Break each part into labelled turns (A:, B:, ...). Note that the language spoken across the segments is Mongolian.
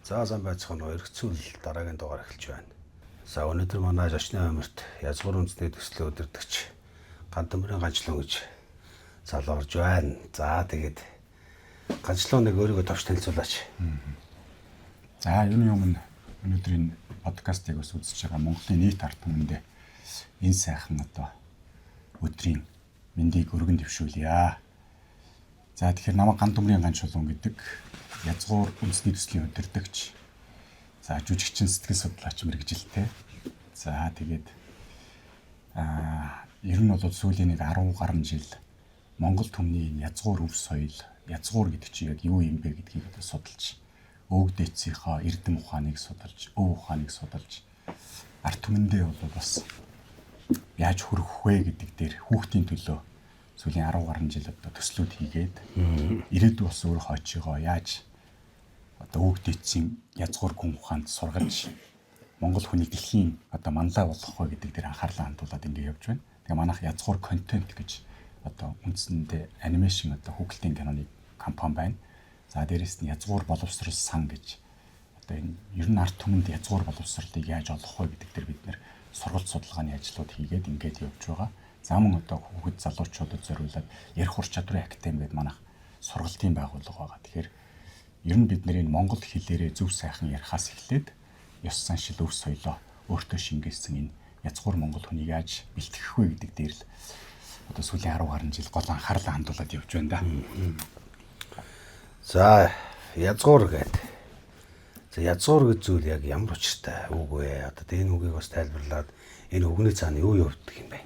A: За зам байцгаана уу. Эргэцүүл дараагийн дугаар эхэлж байна. За өнөөдөр манай зочны өмөрт язгуур үндэсний төслийн удирдагч Гандамрын Ганчлуу гэж залуу орж байна. За тэгээд Ганчлуу нэг өөрийгөө товч танилцуулаач.
B: За юуны өмнө өнөөдрийн подкастыг бас үзэж байгаа Монголын нийт ард түмэндээ энэ сайхан одоо өдрийн мэндийг өргөн дэвшүүлье. За тэгэхээр намайг Гандумрын Ганчулуун гэдэг язгуур үндэсний төслийн удирдагч. За жүжигчин, сэтгэл судлаач мэргэжилтэй. За тэгээд ер нь бол сүүлийн нэг 10 гаруй жил Монгол түмний энэ язгуур өв соёл, язгуур гэдэг чинь яг юу юм бэ гэдгийг одоо судалж, өвөг дээдсийнхаа эрдэм ухааныг судалж, өв ухааныг судалж, ард түмэндээ бол бас яаж хүрэх вэ гэдэг дээр хүүхдийн төлөө сүүлийн 10 гаруй жил одоо төслүүд хийгээд ирээдүй бас өөрөө хойчийгоо яаж одоо өвөг дээдсийн язгуур гүн ухаанд сургаж Монгол хүнийг дэлхийн одоо манлай болгох вэ гэдэг дээр анхаарлаа хандуулад ингэ явж байна. Тэгээ манайх язгуур контент гэж одоо үндсэндээ animation одоо хүүхэлдэйн киноны компани байна. За дээрэс нь язгуур боловсрол сан гэж одоо энэ ер нь ард түмэнд язгуур боловсролыг яаж олох вэ гэдэг дээр бид нэр сургалт судалгааны ажлууд хийгээд ингээд явж байгаа. За мөн одоо хүүхэд залуучуудад зориулаад ярих ур чадварын академи гэдэг манайх сургалтын байгууллага байгаа. Тэгэхээр ер нь бид нэр энэ монгол хэлээрээ зөв сайхан ярихаас эхлээд ёс заншил, өв соёлоо өөртөө шингээсэн энэ язгуур монгол хүнийг яаж бэлтгэх вэ гэдэг дээр л одоо сүүлийн 10 гаруй жил гол анхаарлаа хандуулад явж байна да.
A: За язгуур гэдэг. За язгуур гэж зүйл яг ямар учиртай үг вэ? Одоо энэ үгийг бас тайлбарлаад энэ үгний цаана юу явагддаг юм бэ?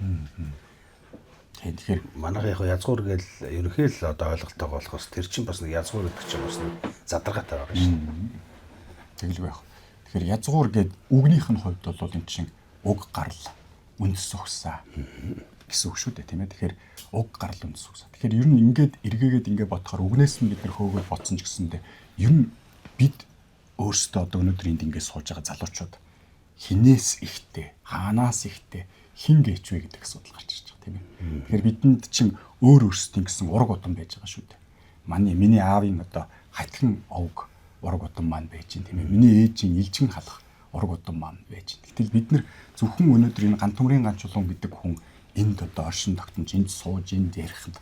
B: Тэгэхээр
A: манайх яг язгуур гэж ерөнхий л одоо ойлголтойгоо болохоос тэр чинь бас нэг язгуур гэдэг чинь бас нэг задаргаатай байгаа шүү
B: дээ. Тэгэлгүй яах. Тэгэхээр язгуур гэд үгнийх нь хувьд бол эн чинь уг гарал, үндэс угсаа гэсэн үг шүү дээ, тийм ээ. Тэгэхээр уг гарал, үндэс угсаа. Тэгэхээр ер нь ингээд эргээгээд ингээд бодохоор үгнээс нь бид нар хөөгөөд бодсон ч гэсэндээ ер нь бид өөрсдөө одоо өнөөдөр энд ингээд сууж байгаа залуучууд хинээс ихтэй, хаанаас ихтэй, хин гээч вэ гэдэг асуудал гарч ирж байгаа, тийм ээ. Тэгэхээр бидэнд чинь өөр өөрсдийн гэсэн ураг удам байж байгаа шүү дээ. Манай миний аавын одоо хатхан овг ураг удам маань байж чинь, тийм ээ. Миний ээжийн илжин халах ураг удам маань байж чинь. Гэтэл бид нар зөвхөн өнөөдөр энэ Гантумрын Ганчулуун гэдэг хүн энд одоо оршин тогтнож, энд сууж, энд ярихад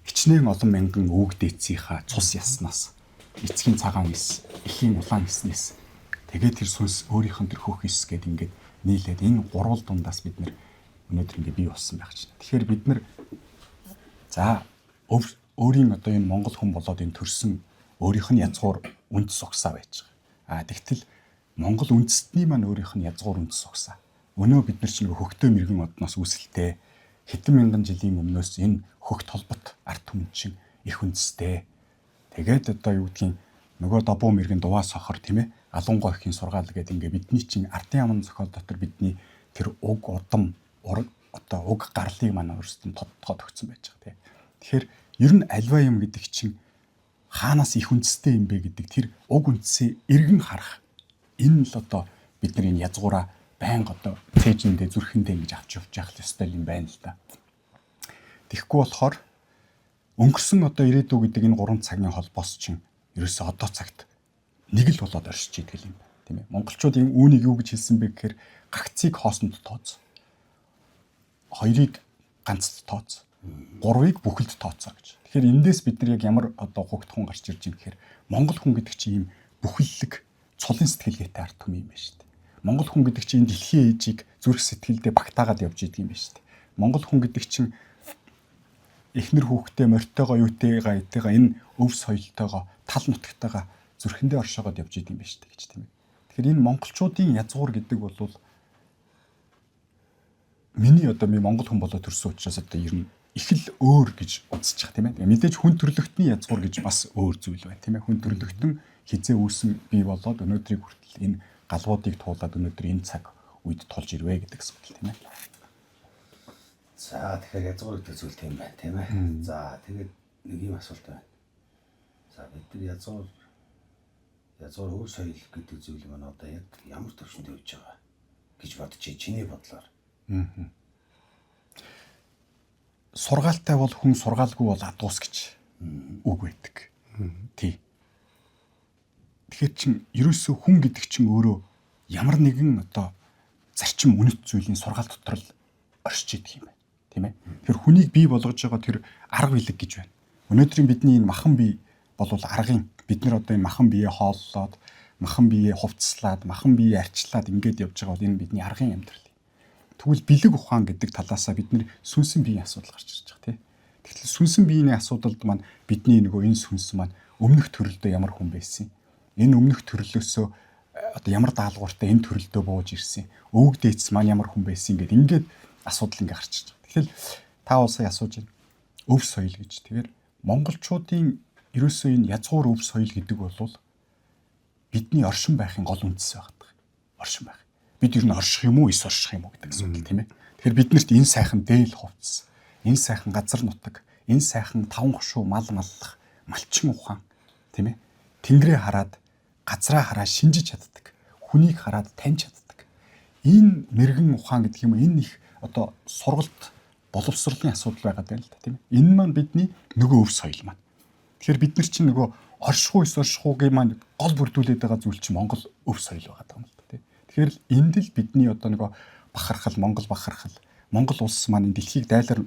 B: хичнээн олон мянган өвөг дээдсийнхаа цус яснаас, эцгийн цагаан эс, эхийн улаан эснээс тэгээд тэр сүнс өөрийнх нь тэр хөх эс гээд ингээд нийлээд энэ гурвал дундаас бид нэр өнөөдөр ингээд бий болсон байх чинь. Тэгэхээр бид нар за өөрийн одоо энэ монгол хүн болоод энэ төрсөн өөрийнх нь язгуур үндэс угсаа байж байгаа. А тэгтэл монгол үндэстний маань өөрийнх нь язгуур үндэс угсаа. Өнөө бид нар чинь хөгтөө мэрэгэн одноос үүсэлтэй хэдэн мянган жилийн өмнөөс энэ хөгт холбот ард түмэн чинь их үндэстэй. Тэгээд одоо юу гэдгийг нөгөө добуу мэрэгэн дуваа сохор, тийм ээ, алунгой ихийн сургаал гэдэг ингээ бидний чинь ардын аман зохиол дотор бидний тэр уг удам одоо уг гарлыг манай өөрсдөд нь тодтогоо төгссөн байж байгаа, тийм. Тэгэхээр ер нь альва юм гэдэг чинь хаанаас их үндэстэй юм бэ гэдэг тэр уг үндсээ эргэн харах энэ л одоо бид нар энэ язгуураа байнга одоо цээжиндээ зүрхэндээ ингэж авч явж явах ёстой юм байна л да. Тэгэхгүй болохоор өнгөрсөн одоо ирээдүй гэдэг энэ 3 цагийн холбоос чинь ерөөсөө одоо цагт нэг л болоод оршиж идэг юм байна, тийм ээ. Монголчууд энэ үүнийг юу гэж хэлсэн бэ гэхээр гагцыг хоосонд тооц. Хоёрыг ганцд тооц. Гурвыг бүхэлд тооцоо гэж. Тэгэхээр эндээс бид нар яг ямар одоо хугтхан гарч ирж юм гэхээр монгол хүн гэдэг чинь ийм бүхэллэг цулын сэтгэлгээтэй ард түмэн юм байна шүү дээ. Монгол хүн гэдэг чинь энэ дэлхийн ээжийг зүрх сэтгэлдээ багтаагаад явж идэг юм байна шүү дээ. Монгол хүн гэдэг чинь эхнэр хүүхдээ морьтойгоо юутайгаа этэйгаа энэ өв соёлтойгоо тал нутагтайгаа зүрхэндээ оршоогоод явж идэг юм байна шүү дээ гэж, тийм ээ. Тэгэхээр энэ монголчуудын язгуур гэдэг бол миний одоо би монгол хүн болоод төрсөн учраас одоо ер нь их л өөр гэж үзчих, тийм ээ. Мэдээж хүн төрлөختний язгуур гэж бас өөр зүйл байна, тийм ээ. Хүн төрлөختөн хизээ үүсэн бий болоод өнөөдрийг хүртэл энэ галвуудыг туулаад өнөөдөр энэ цаг үед тулж ирвэ гэдэг асуудал, тийм ээ.
A: За тэгэхээр язгуур гэдэг зүйл тийм байна, тийм ээ. За тэгээд нэг юм асуулт байна. За бид нар язгуур өв соёл гэдэг зүйл маань одоо яг ямар төвшөнд явж байгаа гэж бодож чиний бодлоор?
B: Сургаалтай бол хүн, сургаалгүй бол адуус гэж үг байдаг. Тий. Тэгэхээр чин ерөөсөө хүн гэдэг чинь өөрөө ямар нэгэн одоо зарчим үнэт зүйлийн сургаал дотор л оршиж идэх юм байна. Тийм ээ. Тэгэхээр хүнийг бий болгож байгаа тэр арга билэг гэж байна. Өнөөдрийн бидний энэ махан бие болвол аргын бид нар одоо энэ махан биеэ хооллоод, махан биеэ хувцаслаад, махан биеэ арчлаад ингээд явж байгаа бол энэ бидний аргын амьдрал. Тэгвэл бэлэг ухаан гэдэг талаасаа бид нэр сүнсэн биеийн асуудал гарч ирж байгаа тийм. Тэгэхээр сүнсэн биеийн асуудалд маань бидний нөгөө энэ сүнс маань өмнөх төрөлдөө ямар хүн байсан, энэ өмнөх төрлөөсөө одоо ямар даалгавартай энэ төрөлдөө бууж ирсэн, өвөг дээдс маань ямар хүн байсан гэдэг ингээд асуудал ингээ гарч ирж байгаа. Тэгэхээр та бол сая асууж байна. Өв соёл гэж. Тэгэхээр монголчуудын ерөөсөө энэ язгуур өв соёл гэдэг бол бидний оршин байхын гол үндэс байдаг. Оршин байх. Бид ер нь орших юм уу, эс орших юм уу гэдэг асуудал тийм ээ. Тэгэхээр биднэрт энэ сайхан дээл хувцас, энэ сайхан газар нутаг, энэ сайхан таван хошуу мал маллах, малчин ухаан тийм ээ. Тэнгэрээ хараад, газраа хараад шинжиж чаддаг. Хүнийг хараад таньж чаддаг. Энэ мэрэгэн ухаан гэдэг юм уу, энэ их одоо сургалт боловсролын асуудал байгаад байна л да тийм ээ. Энэ маань бидний нөгөө өв соёл маань. Тэгэхээр бид нар чинь нөгөө оршихуу эс оршихуугийн маань гол бүрдүүлээд байгаа зүйл чинь Монгол өв соёл байгаа юм л да тийм. Тэгэхээр л энд л бидний одоо нөгөө бахархал, Монгол бахархал, Монгол улс маань энэ дэлхийг дайлар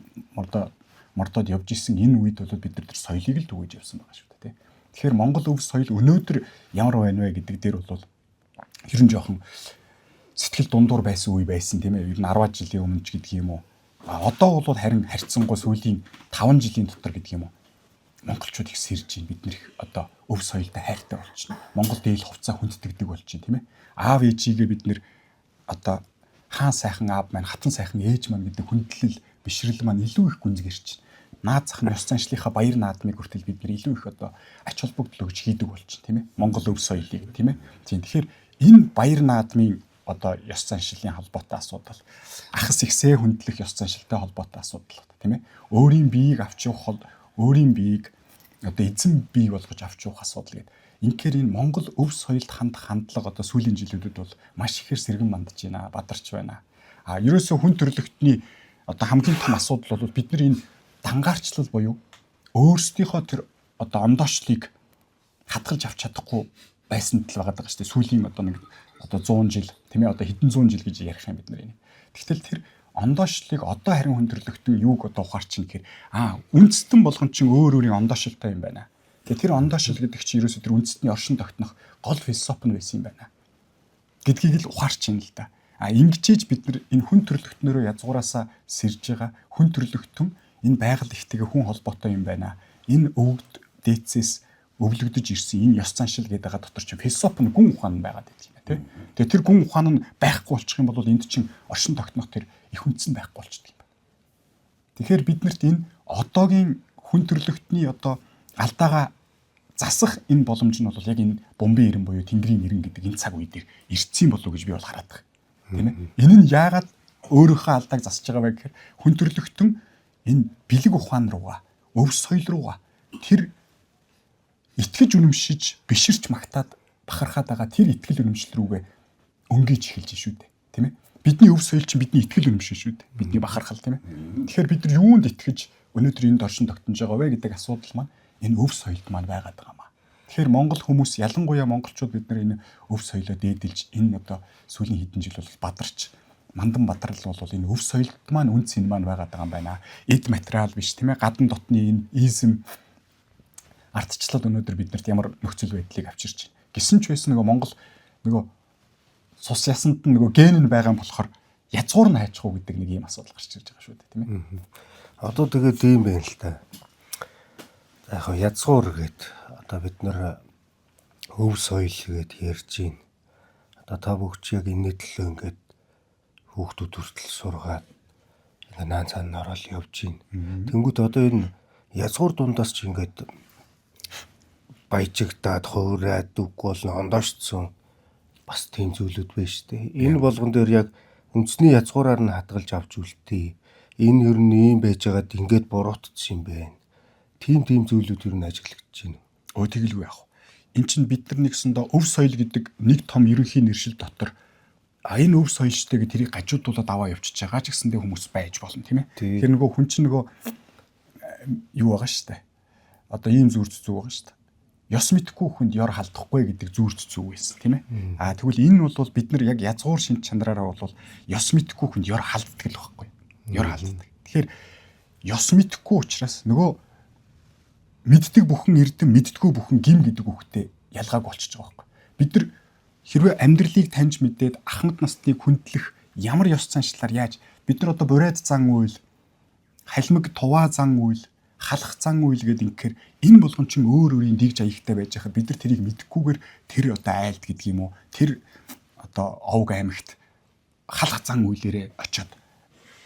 B: мордоод явж исэн энэ үед бол бид нар тэр соёлыг л түгээж явсан байгаа шүү дээ тийм. Тэгэхээр Монгол өв соёл өнөөдөр ямар байна вэ гэдэг дээр бол ер нь жоохон сэтгэл дундуур байсан үе байсан тийм ээ. Ер нь 10 жилийн өмнө ч гэдэг юм уу. А одоо бол харин харьцангуй сүүлийн 5 жилийн дотор гэдэг юм уу. Монголчууд их сэрж байна. Бид нэр их одоо өв соёлтой хайртай болчихно. Монгол дээл хувцас хүндэтгдэг болчихно тийм ээ. Аав ээжигээ бид нэр одоо хаан сайхан аав маань, хатан сайхан ээж маань гэдэг хүндлэл бишрэл маань илүү их гүнзгийрч байна. Наад зах нь ёс заншлынхаа баяр наадмыг хүртэл бид нэр илүү их одоо ач холбогдол өгч хийдэг болчихно тийм ээ. Монгол өв соёлыг тийм ээ. Тийм тэгэхээр энэ баяр наадмын одоо ёс заншлын холбоотой асуудал, ахас ихсээ хүндлэх ёс заншилтай холбоотой асуудал тийм ээ. Өөрийн биеийг авч явах, өөрийн биеийг одоо эзэн бие болгож авч явах асуудал гэдэг. Инхээр энэ Монгол өв соёлд хандах хандлага одоо сүүлийн жилүүдэд бол маш ихээр сэргэн мандаж байна, бадарч байна. А ерөөсөө хүн төрөлхтний одоо хамгийн том асуудал бол бид нар энэ дангаарчлал буюу өөрсдийнхөө тэр одоо ондоочлыг хадгалж авч чадахгүй байсан тал байгаа даа шүү дээ. Сүүлийн одоо нэг одоо 100 жил тийм ээ одоо хэдэн зуун жил гэж ярих юм бид нар энийг. Тэгтэл тэр ондоошлыг одоо харин хүн төрөлхтөн юуг одоо ухаарч ийн гэхээр үндэстэн болгон чинь өөр өөрийн ондоошлтой юм байна. Тэгээ тэр ондоошил гэдэг чинь ерөөсөө тэр үндэстний оршин тогтнох гол философи нь байсан юм байна гэдгийг л ухаарч ийн л да. А ингэжээж бид нар энэ хүн төрөлхтнөрөө язгуураасаа сэрж байгаа хүн төрөлхтөн энэ байгаль ихтэйгээ хүн холбоотой юм байна. Энэ өвгд дээдсээс өвлөгдөж ирсэн энэ ёс заншил гэдэг байгаа дотор чинь философи нь гүн ухаан байгаад байдаг юм байна тий. Тэгээ тэр гүн ухаан нь байхгүй болчих юм бол энд чинь оршин тогтнох тэр их үндэс нь байхгүй болчихдог юм байна. Тэгэхээр биднэрт энэ одоогийн хүн төрөлхтний одоо алдаагаа засах энэ боломж нь бол яг энэ бомбын ирэн буюу тэнгэрийн ирэн гэдэг энэ цаг үе дээр ирсэн болов уу гэж би бол хараад байгаа. Тийм ээ. Энэ нь яагаад өөрийнхөө алдааг засаж байгаа вэ гэхээр хүн төрөлхтөн энэ бэлэг ухаан руугаа, өв соёл руугаа тэр итгэж үнэмшиж, биширч магтаад бахархаад байгаа тэр итгэл үнэмшил рүүгээ өнгөж эхэлж шүү дээ. Тийм ээ. Бидний өв соёл чинь бидний итгэл үнэмшил шүү дээ. Бидний бахархал тийм ээ. Тэгэхээр бид нар юунд итгэж өнөөдөр энд оршин тогтнож байгаа вэ гэдэг асуудал маань энэ өв соёлд маань байгаад байгаа юм аа. Тэгэхээр монгол хүмүүс ялангуяа монголчууд бид нар энэ өв соёлоо дээдэлж энэ одоо сүүлийн хэдэн жил бол бадарч мандан бадрал бол энэ өв соёлд маань үн цэн маань байгаад байгаа юм байна. Эд материал биш тийм ээ. Гадна дотны энэ изм ардчлал өнөөдөр биднэрт ямар нөхцөл байдлыг авчирч байна. Гисэн ч байсан нөгөө Монгол нөгөө цус ясанд нь нөгөө ген нь байгаа юм болохоор язгуур нь хайчих уу гэдэг нэг ийм асуудал гарч ирж байгаа шүү дээ тийм ээ.
A: Одоо тэгээд ийм байна л та. За яг язгуур гээд одоо бид нар өв соёл гээд ярьж байна. Одоо та бүгд чи яг энэний төлөө ингээд хүүхдүүд хүртэл сургаад ингээ наан цаана ороод явж байна. Тэнгүүд одоо энэ язгуур дундаас чи ингээд баяжигдаад хуурайд үгүй болно ондоошцсон бас тийм зүйлүүд байна шүү дээ. Энэ болгон дээр яг үндэсний язгуураар нь хадгалж авч үлдээ. Энэ ер нь ийм байжгаад ингээд буруутдсан юм байна. Тийм зүйлүүд ер нь ажиглагдаж байна.
B: Өө тэгэлгүй яах вэ? Эн чинь бид нар нэгсэндээ өв соёл гэдэг нэг том ерөнхий нэршил дотор энэ өв соёл штэ гэх тэрийг гажуудуулаад аваа явчихж байгаа ч гэсэндээ хүмүүс байж болно тийм ээ. Тэр нөгөө хүн чинь нөгөө юу байгаа штэ. Одоо ийм зүрц зүг байгаа штэ. Ёс мэдхгүй хүнд ёр халдахгүй гэдэг зүүрч зүг байсан, тийм ээ. Аа, тэгвэл энэ бол бид нар яг язгуур шинж чанараараа бол ёс мэдхгүй хүнд ёр халддаг л байхгүй. Ёр халддаг. Тэгэхээр ёс мэдхгүй учраас нөгөө мэддэг бүхэн эрдэм, мэддэггүй бүхэн гим гэдэг үгтэй ялгааг болчихж байгаа байхгүй. Бид нар хэрвээ амьдралыг таньж мэдээд ахмад насныг хүндлэх ямар ёс заншлаар яаж бид нар одоо бурайд зан үйл, халимаг туваа зан үйл, халах зан үйл гэдэг ингээр энэ болгон чинь өөр өөрийн дийгж аягтай байж байхад бид нар тэрийг мэдэхгүйгээр тэр одоо айлд гэдэг юм уу, тэр одоо овг аймагт халах зан үйлээрээ очиод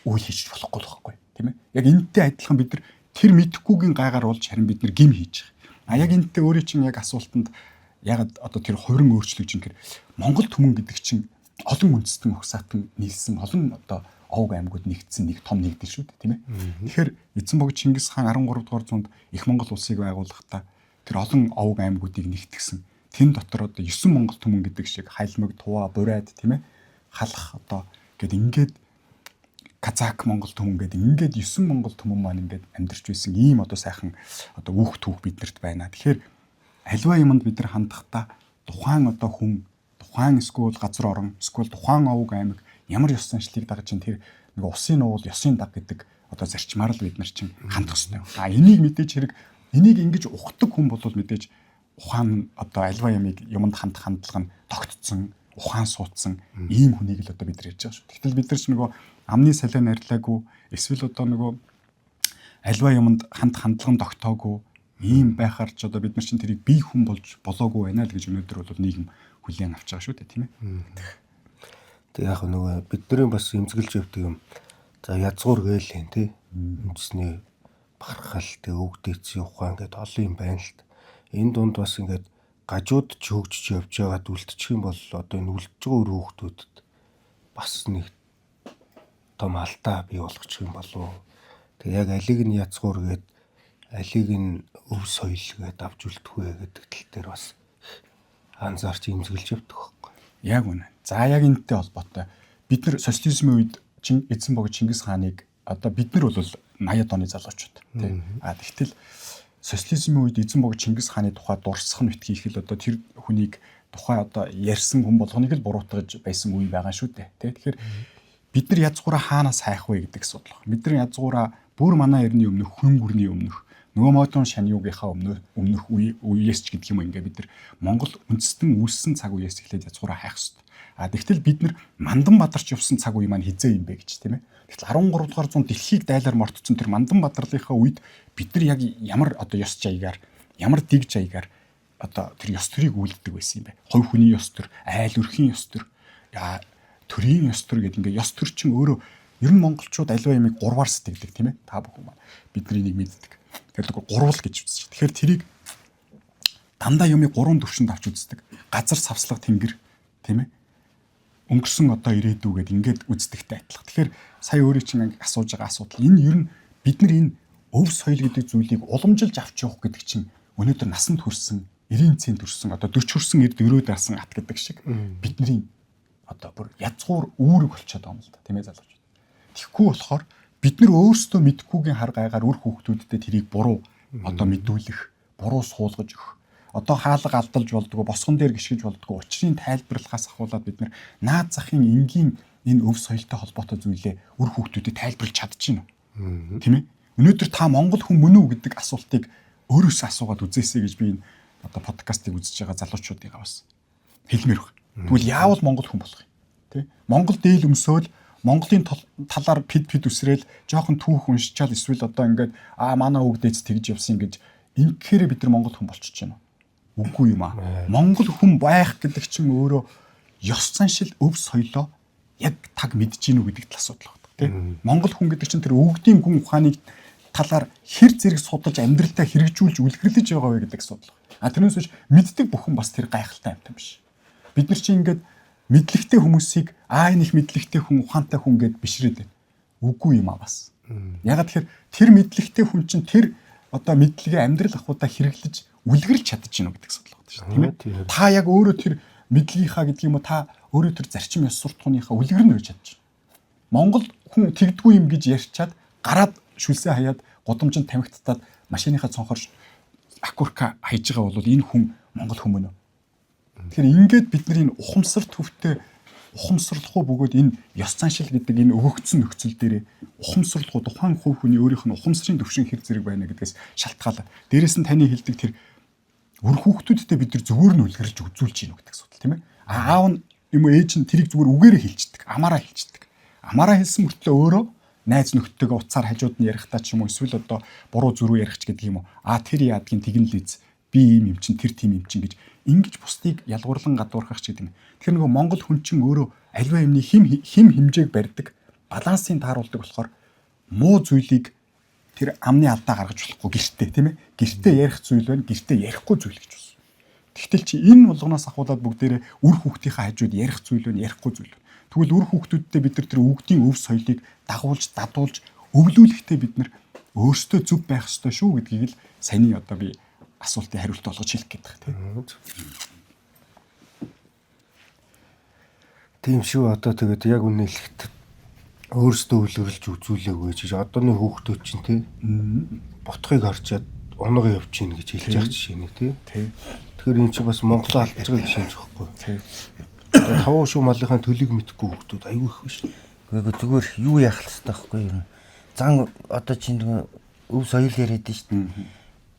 B: үйл хийж болохгүй л байхгүй, тийм ээ. Яг энэтэй адилхан бид нар тэр мэдэхгүйгийн гайгаар болж харин бид нар гим хийж байгаа. А яг энэтэй өөрийн чинь яг асуултанд яг одоо тэр хувиран өөрчлөгдөж юм гэхээр Монгол түмэн гэдэг чинь олон үндэстэн угсаатан нийлсэн олон одоо овг аймагуд нэгдсэн нэг том нэгдэл шүү дээ, тийм ээ. Тэгэхээр эзэн богд Чингис хаан 13 дугаар зуунд их Монгол улсыг байгуулахдаа тэр олон овг аймагуудыг нэгтгсэн. Тэн дотор одоо 9 Монгол түмэн гэдэг шиг хайлмаг, туваа, бурайд, тийм ээ. Халах одоо гэд ингээд казак Монгол түмэн гэдэг ингээд 9 Монгол түмэн маань ингээд амьдарч байсан ийм одоо сайхан одоо үүх түүх биднэрт байна. Тэгэхээр аливаа юмд бид нар хандахдаа тухайн одоо хүн, тухайн эсвэл газар орон, эсвэл тухайн овг аймаг ямар ёс заншлыг дагаж чинь тэр нэг усын нуул ёсын даг гэдэг одоо зарчмаар л бид нар чинь хандах хэрэгтэй. А энийг мэдээж хэрэг энийг ингэж ухдаг хүн бол мэдээж ухаан одоо альва ямыг юмд хандах хандлага нь тогтцсон, ухаан суудсан ийм хүнийг л одоо бид нар ярьж байгаа шүү. Гэтэл бид нар ч нөгөө амны салиа нарилаагүй эсвэл одоо нөгөө альва юмд хандах хандлага нь тогтоогүй ийм байхаар ч одоо бид нар чинь тэрийг бие хүн болж болоогүй байна л гэж өнөөдөр бол нийгэм хүлээн авч байгаа шүү дээ, тийм ээ.
A: Тэг яг нөгөө бидний бас эмзэгэлж явдаг юм. За, язгуур гээл юм тий. Үндэсний бахархал, тэг өг дээдсийн ухаан гэдэг олон юм байна л та. Энэ дунд бас ингээд гажууд ч хөгжиж явж байгаад үлдчих юм бол одоо энэ үлдэж байгаа үр хүүхдүүдэд бас нэг том алдаа бий болгочих юм болов. Тэг яг алиг нь язгуур гээд алиг нь өв соёл гээд авч үлдэх вэ гэдэг тал дээр бас анзаарч эмзэгэлж явдаг байхгүй.
B: Яг үнэ. За, яг энэтэй холбоотой бид нар социализмын үед чин эзэн богд Чингис хааныг одоо бид нар бол 80-ад оны залуучууд, тий. А тэгтэл социализмын үед эзэн богд Чингис хааны тухай дурсах нь битгий их л одоо тэр хүнийг тухай одоо ярьсан хүн болгоныг л буруутгаж байсан үе байгаа шүү дээ. Тий. Тэгэхээр бид нар язгуураа хаанаас хайх вэ гэдэг асуудал байна. Бид нар язгуураа бүр манай эртний өмнөх хүн гүрний өмнөх нөгөө модон шаньюгийнхаа өмнөх үеэс ч гэдэг юм ингээ бид нар Монгол үндэстэн үүссэн цаг үеэс эхлээд язгуураа хайх хэрэгтэй. А тэгтэл бид нар Мандан бадарч явсан цаг үе маань хизээ юм бэ гэж, тийм ээ. Тэгтэл 13 дугаар зуун дэлхийг дайлаар мортцсон тэр Мандан бадарлынхаа үед бид нар яг ямар одоо ёс жаягаар, ямар дэг жаягаар одоо тэр ёс төрийг үйлддэг байсан юм бэ? Хувь хүний ёс төр, айл өрхийн ёс төр, төрийн ёс төр гэдэг ингээ ёс төр чинь өөрөө ер нь монголчууд аливаа юмыг гурваар сэтгэлдэг, тийм ээ. Та бүхэн маань бидний нэг мэддэг. Тэгэхээр гурвал гэж үзэж. Тэгэхээр тэрийг дандаа юмыг гурван төвшөнд авч үздэг. Газар, савслага, тэнгэр, тийм ээ. Өнгөрсөн, одоо, ирээдүй гэд ингээд үздэгтэй адилхан. Тэгэхээр сая өөрийн чинь асууж байгаа асуудал энэ ер нь бид нар энэ өв соёл гэдэг зүйлийг уламжилж авч явах гэдэг чинь өнөөдөр насанд хүрсэн, 90 цент төрсэн, одоо 40 хүрсэн эрд өрөөд асан ат гэдэг шиг бидний одоо бүр язгуур үүрэг болчиход байгаа юм л да, тийм ээ, залуучууд. Тэгэхгүй болохоор бид нар өөрсдөө мэдхгүйгийн хар гайгаар үр хүүхдүүдтэй тэрийг буруу одоо мэдүүлэх, буруу суулгаж өгөх, одоо хаалга алдалж болдгоо, босгон дээр гიშгэж болдгоо учрын тайлбарлахаас ахуулаад бид нар наад захын энгийн энэ өв соёлтой холбоотой зүйлээ үр хүүхдүүдэд тайлбарлаж чадчихна уу? Тийм ээ. Өнөөдөр та монгол хүн мөн үү гэдэг асуултыг өөрөөсөө асуугаад үзээсэй гэж би энэ одоо подкастыг үзэж байгаа залуучуудыг бас хэлмээр байна. Тэгвэл яавал монгол хүн болох юм? Тэ? Монгол дээл өмсөөл, Монголын талаар пид пид үсрээл, жоохон түүх уншичаал, эсвэл одоо ингээд аа манай өвгдээц тэгж явсан гэж ингэхээр бид нар монгол хүн болчихж байна уу? Үгүй юм аа. Монгол хүн байх гэдэг чинь өөрөө ёс заншил, өв соёлоо яг таг мэдж гинүү гэдэг тал асуудал байна, тий. Монгол хүн гэдэг чинь тэр өвгдийн гүн ухааныг талаар хэр зэрэг судалж, амьдралдаа хэрэгжүүлж, үлгэрлэж байгаа вэ гэдэг асуудал. А тэрнээс биш мэддэг бүхэн бас тэр гайхалтай амьтан биш. Бид нар чинь ингээд мэдлэгтэй хүмүүсийг аа энэ их мэдлэгтэй хүн, ухаантай хүн гэд бишрээд байна. Үгүй юм аа бас. Ягаад тэгэхээр тэр мэдлэгтэй хүн чинь тэр одоо мэдлэгээ амьдрал ахуйдаа хэрэглэж, үлгэрч чадаж гинэ гэдэг асуудал байна шүү дээ. Тийм ээ. Та яг өөрөө тэр мэдлэгийнхаа гэдэг юм уу, та өөрөө тэр зарчим ёс суртахууныхаа үлгэр нь байж чадж байна. Монгол хүн тэгдэггүй юм гэж ярьчаад гараад шүлсээ хаяад гудамжинд тамхи татаад машиныхаа цонхоор Акурка хайж байгаа бол энэ хүн Монгол хүмүүс үү? Тэгэхээр ингээд бидний энэ ухамсар төвтэй ухамсарлахгүй бөгөөд энэ ёс заншил гэдэг энэ өгөгдсөн нөхцөл дээр ухамсарлахгүй тухайн хувь хүний өөрийнх нь ухамсарын төвшин хэр зэрэг байна гэдгээс шалтгаалаад дээрэс нь таны хэлдэг тэр үр хүүхдүүдтэй бид нар зүгээр нь үлгэрж үзүүлж гин гэдэг асуудал, тийм ээ. Аав нь юм уу, ээж нь тэрийг зүгээр үгээрээ хэлчихдэг, амаараа хэлчихдэг. Амаараа хэлсэн мөртлөө өөрөө найз нөхдөдтэйгээ уцаар хажууд нь ярихдаа ч юм уу, эсвэл одоо буруу зүрүү ярих ч гэдэг юм уу. А тэр яадгийн тэгэн л эз, би ийм юм чин, тэр тийм юм чин гэж ингэж бусдыг ялгуурлан гадуурхах ч гэдэг юм. Тэгэхээр нөгөө монгол хүн чинь өөрөө аливаа юмны хим хим хэмжээг барьдаг, балансыг тааруулдаг болохоор муу зүйлийг тэр амны алдаа гаргаж болохгүй гэртээ, тийм ээ. Гэртээ ярих зүйл байна, гэртээ ярихгүй зүйл гэж байна. Тэгтэл чи энэ болгоноос ахуулаад бүгдээрээ үр хүүхдийнхээ хажууд ярих зүйл байна, ярихгүй зүйл байна. Тэгвэл үр хүүхдүүдтэй бид нар тэр өвгдийн өв соёлыг дагуулж, дадуулж, өвлүүлэхдээ бид нар өөрсдөө зөв байх ёстой шүү гэдгийг л саяны одоо би асуултын хариулт болгож хэлэх гээд байна, тийм.
C: Тийм шүү. Одоо тэгээд яг үнэ хэлэхэд өөрсдөө үлгэрлж үзүүлээгүй гэж одооны хүүхдүүд чинь, тий, ботхыг харчаад унага явчихна гэж хэлж байгаа жишээ нэ, тий. Тэгэхээр энэ чинь бас Монголоо алдаж байгаа жишээ юм байхгүй.
B: Тий.
C: Тавуу шүү малынхаа төлийг мэдэхгүй хүүхдүүд аюу их биш.
D: Үгүй, зүгээр юу яах хэрэгтэй байхгүй юу? Зан одоо чинь өв соёл яриад нь шүү дээ.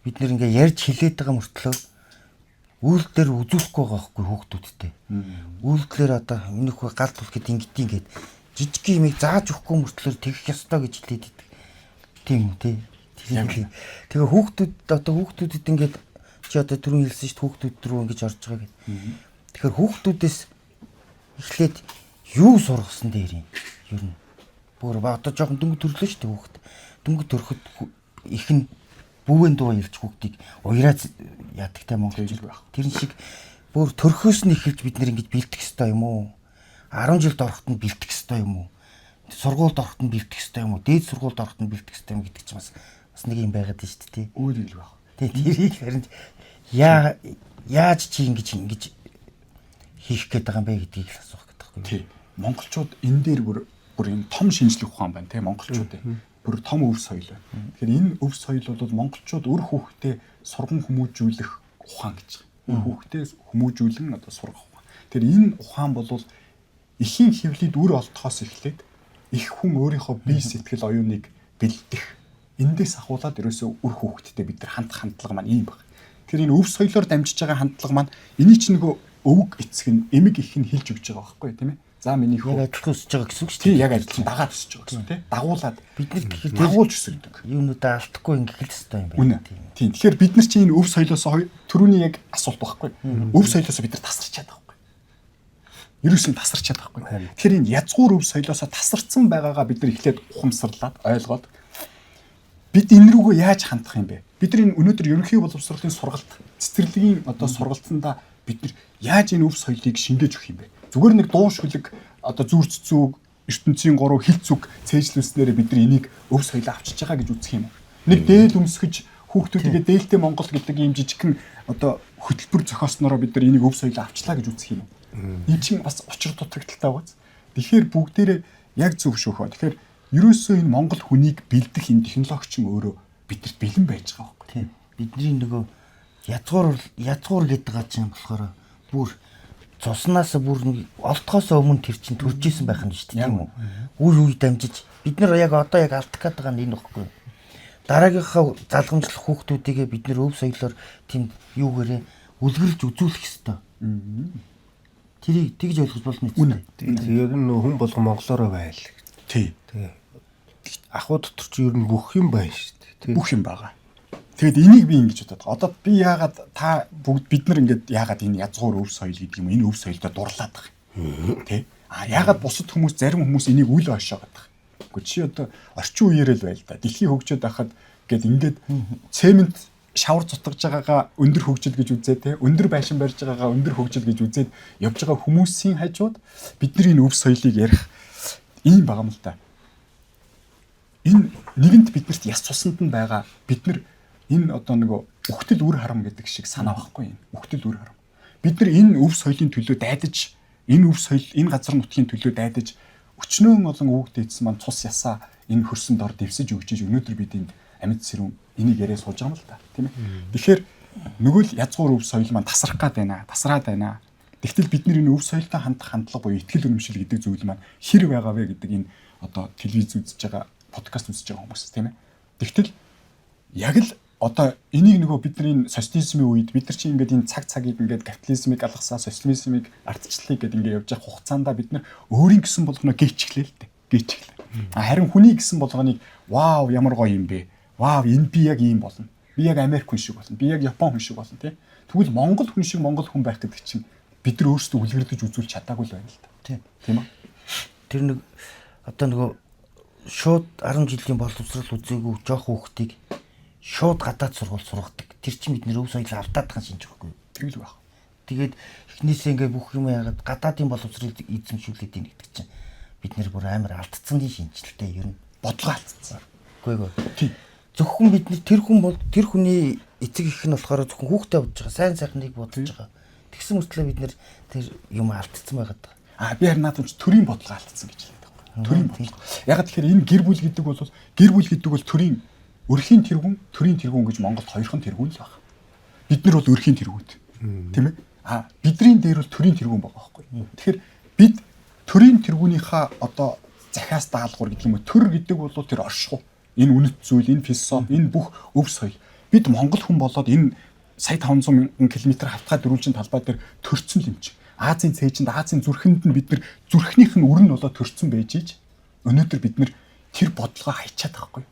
D: Бид нэр ингээ ярьж хилээд байгаа мөртлөө үйлдэлээр үзүүлэхгүй байгаа байхгүй хүүхдүүдтэй. Үйлдэлээр одоо өмнөхөө гал түлхэд ингэдیں гээд жижиг юмыг зааж өгөхгүй мөртлөөр тэгэх ёстой гэж хэлээд идэг. Тийм үү, тий. Тэгээ хүүхдүүд одоо хүүхдүүдэд ингээд чи одоо түрүүн хэлсэн шүү дээ, хүүхдүүд рүү ингэж орж байгаа гэд. Тэгэхээр хүүхдүүдээс эхлээд юу сургасан дээр юм. Ер нь бүр одоо жоохон дөнгө төрлөө шүү дээ хүүхд. Дөнгө төрөхөд их нь бүүвэн дуу ялж хүүхдийг уяраа ядагтай монголч
B: байх.
D: Тэрэн шиг бүр төрхөөс нь эхэлж бид нэр ингэж бэлтгэх ёстой юм уу? 10 жилд ороход нь бэлтгэх ёстой юм уу? Сургуульд ороход нь бэлтгэх ёстой юм уу? Дээд сургуульд ороход нь бэлтгэх ёстой юм гэдэг чинь бас нэг юм байгаад байна шүү дээ.
B: Өөр юм байх.
D: Тий, тэрийг харин яаж чи ингэж хийх гээд байгаа юм бэ гэдгийг л асуух гэдэг байхгүй.
B: Тий. Монголчууд энэ дээр бүр юм том шинжлэх ухаан байна, тий, монголчууд. Бүр том өв соёл байна. Тэгэхээр энэ өв соёл бол монголчууд үр хүүхдээ сурган хүмүүжүүлэх ухаан гэж байгаа. Үр хүүхдээ хүмүүжүүлэн одоо сургах ухаан. Тэгэхээр энэ ухаан бол эхийн хөвлөд үр олдохоос эхлээд их хүн өөрийнхөө бие сэтгэл оюуныг бэлдэх. Эндээс ахуулаад ерөөсөө үр хүүхдтэй бид нар хандах хандлага маань ийм баг. Тэгэхээр энэ өв соёлоор дамжиж байгаа хандлага маань эний чинь нөгөө өвөг эцэг нь, эмэг их нь хэлж өгч байгаа байхгүй, тийм ээ. За миний
D: хүү яг адилхан өсөж байгаа гэсэн үг шүү
B: дээ. Тий, яг адилхан дагаад өсөж байгаа гэсэн, тий. Дагуулад
D: бид нар тэгэхээр
B: дагуулж өсгдөг.
D: Юунуудаа алдахгүй ингэх л ёстой юм
B: байна. Тийм. Тэгэхээр бид нар чинь энэ өв соёлоос түрүүний яг асуулт байхгүй. Өв соёлоос бид нар тасарч чадах байхгүй. Ерөөсөн тасарч чадахгүй. Тэгэхээр энэ язгуур өв соёлоосоо тасарсан байгаагаа бид нар эхлээд ухамсарлаад ойлгоод бид энэ рүүгээ яаж хандах юм бэ? Бид нар энэ өнөөдөр ерөнхий боловсролын сургалт, цэцэрлэгийн одоо сургалтандаа бид нар яаж энэ өв соёлыг шингээж өгөх юм бэ? Зүгээр нэг дуу шүлэг, одоо зүрц зүг, ертөнцийн гурав хил зүг цээжлүүлснээрээ бид нар энийг өв соёлоо авчиж байгаа гэж үзэх юм уу? Нэг дээл өмсгөж хүүхдүүдийгээ дээлтэй Монгол гэдэг ийм жижигхэн одоо хөтөлбөр зохиоснороо бид нар энийг өв соёлоо авчлаа гэж үзэх юм уу? Энэ чинь бас учир дутагдaltaй байгааз. Тэгэхээр бүгдээрээ яг зөв шүү хөө. Тэгэхээр ерөөсөө энэ Монгол хүнийг бэлдэх энэ технологи чинь өөрөө бидэрт бэлэн байж байгаа байхгүй.
D: Тийм. Бидний нөгөө язгуур гэдэг байгаа чинь болохоор бүр цуснаас бүр нэг олдохоос өмнө тэр чинь төрж исэн байх нь шүү дээ, тийм үү? Үр үе дамжиж бид нар яг одоо яг алдах гээд байгаа нь энэ багхгүй. Дараагийнхаа залгамжлах хүүхдүүдийгээ бид нар өв соёлоор тийм юугээрээ үлгэрж үзүүлэх ёстой. Тэрийг тэгж ойлгож болно
B: үү?
C: Яг нь хүн болгон монголоороо байл.
B: Тий.
C: Ахуй дотор чи ер нь бүх юм байна шүү дээ.
B: Бүх юм байгаа. Тэгэд энийг би ингэж бодод. Одоо би яагаад та бүгд бид нар ингээд яагаад энэ язгуур өв соёл гэдэг юм, энэ өв соёлдо дурлаад байгаа юм. Тэ? А яагаад бусад хүмүүс, зарим хүмүүс энийг үл ойшоогоод байгаа. Гэхдээ чи одоо орчин үеэрээ л байл да. Дэлхий хөгжөөд байхад гээд ингээд цемент шавар зутгаж байгаагаа өндөр хөгжил гэж үзээ, те, өндөр байшин барьж байгаагаа өндөр хөгжил гэж үзээд явж байгаа хүмүүсийн хажууд бид нар энэ өв соёлыг ярих ийм байгаа юм л да. Энэ нэгэнт биднэрт яс цусанд нь байгаа, бид нар энэ одоо нөгөө үхтэл үр харам гэдэг шиг санаа байхгүй юм. Үхтэл үр харам. Бид нар энэ өв соёлын төлөө дайдаж, энэ өв соёл, энэ газар нутгийн төлөө дайдаж өчнөөн олон өвөг дээдсэн маань цус ясаа энэ хөрсөн дор дэвсэж өгчиж өнөөдөр бид энд амьд сэрүүн Энийг яриа сууж байгаа юм л да. Тийм ээ. Тэгэхээр нөгөө л язгуур өв соёл маань тасрах гад байна. Тасраад байна. Тэгтэл бид нар энэ өв соёлтой хандах хандлага буюу итгэл үнэмшил гэдэг зүйл маань хэр байгаа вэ гэдэг энэ одоо телевиз үзэж байгаа, подкаст үзэж байгаа хүмүүс тийм ээ. Тэгтэл яг л одоо энийг нөгөө бидний социализмын үед бид нар чинь ингээд энэ цаг цагийг ингээд капитализмыг алгасаа, социализмыг ардчлалыг гэдэг ингээд явж байгаа хугацаанд бид нар өөрийн гэсэн болгоноо гээчглээ л дээ. Гээчглээ. Харин хүний гэсэн болгоныг вау ямар гоё юм бэ? Вау энэ би яг ийм болно. Би яг Америк хүн шиг болно. Би яг Япон хүн шиг болно тий. Тэгвэл Монгол хүн шиг Монгол хүн байх гэдэг чинь бид нар өөрсдөө үлгэрдэж үзүүлж чадаагүй л байна л да.
D: Тийм.
B: Тийм үү?
D: Тэр нэг одоо нөгөө шууд 10 жилийн боловсрал үзээгүй жоох хүүхдийг шууд гадаад сургууль сургадаг. Тэр чинь бид нэр өв соёл алдаад байгаа шинж байхгүй юу?
B: Тэгэл байх.
D: Тэгээд эхнээсээ ингээ бүх юм яагаад гадаадын боловсролыг эзэмшүүлээд ийн гэдэг чинь бид нэр бүр амар алдцсан шинжилтэй ер нь.
B: Бодлого алдцсан.
D: Үгүй ээ.
B: Тийм.
D: Зөвхөн бид нар тэр хүн бол тэр хүний эцэг эх нь болохоор зөвхөн хүүхдээ бодож байгаа. Сайн сайхныг бодож байгаа. Тэгсэн мөртлөө бид нэр тэр юм алдцсан байгаад байгаа.
B: А би харин наадам чи төрийн бодлого алдсан гэж хэлээд байгаа байхгүй. Төрийн бодлого. Яг тэгэхээр энэ гэр бүл гэдэг бол гэр бүл гэдэг бол төрийн өрхийн тэргүүн, төрийн тэргүүн гэж Монголд хоёрхан тэргүүн л байна. Бид нар бол өрхийн тэргүүд. Тийм ээ? А бидний дээр бол төрийн тэргүүн байгаа байхгүй. Тэгэхээр бид төрийн тэргүүнийхээ одоо захиас даалгавар гэдэг юм уу? Төр гэдэг бол тэр оршихуй. Энэ үнэт зүйл, энэ философи, энэ бүх өв соёл. Бид монгол хүн болоод энэ сая 500 мянган км хавтгай дөрвөлжин талбай дээр төрцөн юм чи. Азийн цээжинд, Азийн зүрхэнд нь бид нар зүрхнийх нь үр нь болоод төрцөн байж ич өнөөдөр бид нар тэр бодлогоо хайчаад байгаа байхгүй.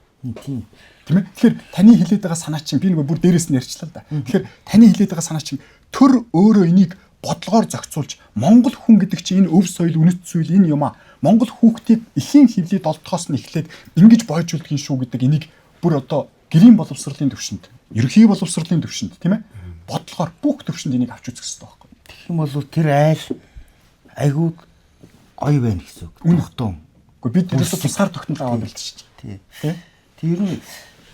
D: Тийм.
B: Тийм ээ. Тэгэхээр таны хэлээд байгаа санаа чинь би нөгөө бүр дээрээс нь ярьчлаа л да. Тэгэхээр таны хэлээд байгаа санаа чинь төр өөрөө энийг бодлогоор зохицуулж Монгол хүн гэдэг чинь энэ өв соёл, үнэт зүйл энэ юм а. Монгол хүүхдийг эхийн хөвлөд олдохоос нь эхлээд ингэж бойжуулдгийн шүү гэдэг энийг бүр одоо гэрийн боловсролын төвшөнд, ерөнхий боловсролын төвшөнд тийм ээ. Бодлогоор бүх төвшөнд энийг авч үзэх хэрэгтэй байхгүй.
D: Тэгэх юм бол тэр айл айгүй гоё байна гэсэн үг. Үнэхтэн.
B: Гэхдээ бид ерөөсөө тусгаар тогтнол аваад бэлтчихэж.
D: Тий.
B: Тий.
D: Тэр ер нь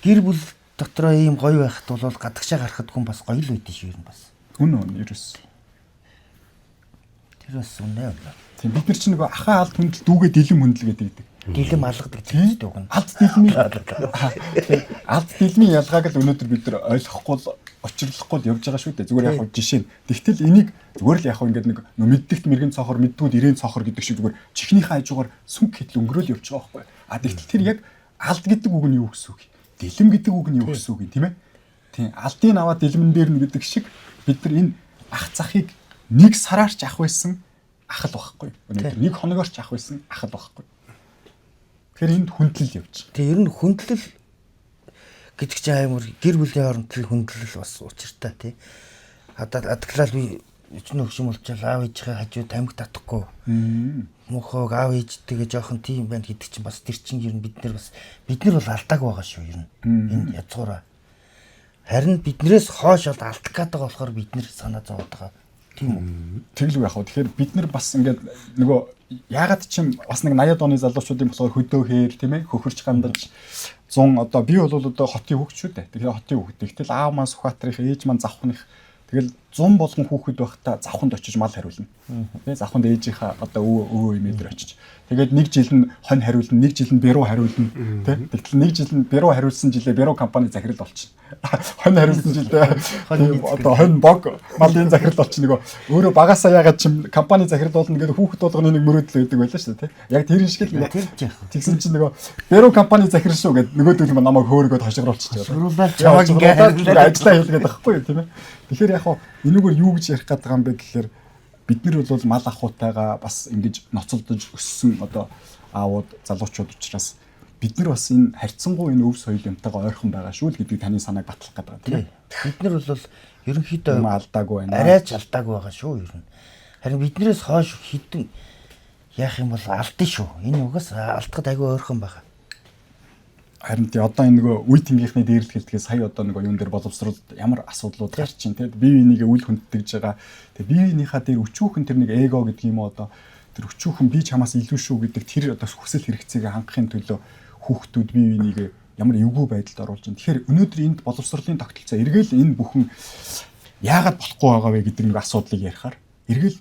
D: гэр бүл дотроо ийм гоё байхад бол гадагшаа гарахад хүн бас гоё л байдэн шүү ер нь бас.
B: Үнэн үнэн ерөөс.
D: Тэр бас үнэ үнэ.
B: Тийм бид нар чинь нөгөө ахаа алд хүндэл дүүгээ дэлэм хүндэл гэдэг гэдэг.
D: Дэлэм алгадаг гэж үг нь.
B: Алд дэлмийн алд дэлмийн ялгааг л өнөөдөр бид нар ойлгохгүй л учирлахгүй л явж байгаа шүү дээ. Зүгээр яг хав жишээ нь. Тэгтэл энийг зүгээр л яг хав ингээд нэг мэддэгт мэрэгэн цоохор мэддгүүд ирээн цоохор гэдэг шиг зүгээр чихнийхээ хажуугаар сүнк хэтэл өнгөрөөл явж байгаа байхгүй. А тэгтэл тэр яг алд гэдэг үг нь юу гэсэн үг? Дэлэм гэдэг үг нь юу гэсэн үг юм тийм ээ? Тийм алдын аваад дэлмэн дээр нь гэдэг шиг бид нар энэ ах захыг нэг сараарч ах байсан ах л байхгүй. Өнөөдөр нэг хоногоор ч ах байсан ах л байхгүй. Тэгэхээр энд хүндлэл явж байгаа.
D: Тэгээ ер нь хүндлэл гэдэг чинь амар гэр бүлийн хооронд л хүндлэл бас учиртай тий. Адаглал би өчнө өгшин болчаал аав ээжийнхээ хажуу тамхи татахгүй. Мөнхөөг аав ээжтэйгээ жоохон тийм байна гэдэг чинь бас тэр чинь ер нь бид нар бас бид нар бол алдаагүй байгаа шүү ер нь. Энэ язгуураа. Харин биднээс хойш бол алдах гээд байгаа болохоор бид нар санаа зовоод байгаа. Тийм үү?
B: Тэглүү яг хөө. Тэгэхээр бид нар бас ингээд нөгөө яагаад ч юм бас нэг 80-ад оны залуучуудын болохоор хөдөө хээр тийм ээ хөхөрч гандаж 100 одоо би бол одоо хотын хүүхд шүү дээ. Тэгэхээр хотын хүүхд. Тэгтэл аав маань Сүхбаатарын ээж маань Завхных. Тэгэл 100 болгон хүүхэд байхдаа завханд очиж мал хариулна. Тэ завханд ээжийнхаа одоо өвөө эмээ дээр очиж. Тэгээд нэг жил нь хонь хариулна, нэг жил нь бэрүү хариулна, тэ. Тэгтэл нэг жил нь бэрүү хариулсан жилээ бэрүү компани захирал болчихно. Хонь хариулсан жилдээ одоо хонь бог малын захирал болчихно. Нөгөө өөрөө багасаа яагаад чим компани захирал болно гэдэг хүүхэд болгоны нэг мөрөөдөл байдаг байлаа шүү дээ, тэ. Яг тэр шиг л нөгөө тэгсэн чинь нөгөө бэрүү компани захирал шүү гэд нөгөөдөл нь намайг хөөргөөд хошигруулчих.
D: Хошигруулаад чамайг
B: ингээд ажиллаа хийлгээд байхгүй юу, тийм ээ. Тэгэхээр яг хуу энүүгээр юу гэж ярих гээд байгаа юм бэ гэхээр бид нар бол мал ахуйтайгаа бас ингэж ноцолдож өссөн одоо аавууд залуучууд учраас бид нар бас энэ харьцангуй энэ өв соёл юмтайгаа ойрхон байгаа шүү л гэдгийг таны санааг батлах гээд байгаа тийм ээ.
D: Бид нар бол ерөнхийдөө
B: юм алдаагүй байна.
D: Арайч алдаагүй байгаа шүү ер нь. Харин биднээс хойш хідэн яах юм бол алдсан шүү. Энэ угаас алдахад айгүй ойрхон байгаа.
B: Харин тий одоо энэ нөгөө үе тэнгийнхний дээрлэх хэлдгээ сая одоо нөгөө юун дээр боловсролд ямар асуудлууд гарч чинь тий бие бинийгээ үл хүнддэж байгаа. Тэг бие биенийхээ дээр өчүүхэн тэр нэг эго гэдэг юм уу одоо тэр өчүүхэн би чамаас илүү шүү гэдэг тэр одоо хүсэл хэрэгцээгээ хангахын төлөө хүүхдүүд бие бинийгээ ямар эвгүй байдалд оруулж байна. Тэгэхээр өнөөдөр энд боловсролын тогтолцоо эргээл энэ бүхэн яагаад болохгүй байгаа вэ гэдэг нэг асуудлыг ярихаар эргээл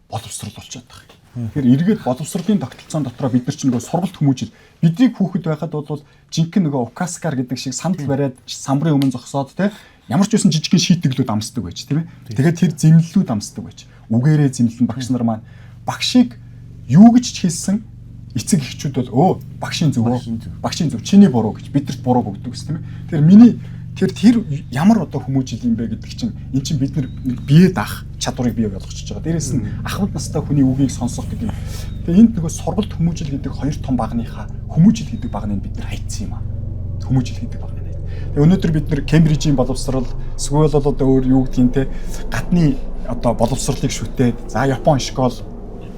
B: боловсрол болчиход байгаа юм. Тэгэхээр эргээд боловсролын тогтолцоон дотроо бид нар чинь нөгөө сургалт хүмүүжил бидний хүүхэд байхад бол жинхэнэ нөгөө указкар гэдэг шиг сандал бариад самбарын өмнө зогсоод те ямар ч байсан жижигхэн шийтгэлүүд амсдаг байж тийм ээ. Тэгээд тэр зэмлэлүүд амсдаг байж. Үгээрээ зэмлэн багш нар маань багшийг юу гэж ч хэлсэн эцэг эхчүүд бол өө багшийн зөв багшийн зөв чиний буруу гэж бидэрт буруу өгдөг гэсэн тийм ээ. Тэгэхээр миний тэр ямар одоо хүмүүжил юм бэ гэдэг чинь эн чинь бид нар бие даах чадварыг бий болгочихж байгаа. Дээрээс нь ахмад настай хүний үгийг сонсох гэдэг юм. Тэгээ энд нөгөө сургалт хүмүүжил гэдэг хоёр том багныхаа хүмүүжил гэдэг багныг бид нар хайцсан юм аа. Хүмүүжил гэдэг багныг. Тэгээ өнөөдөр бид нар Кембрижийн боловсрал эсвэл бол одоо өөр юу гэдгийг те гадны одоо боловсролыг шүтээд за Япон школ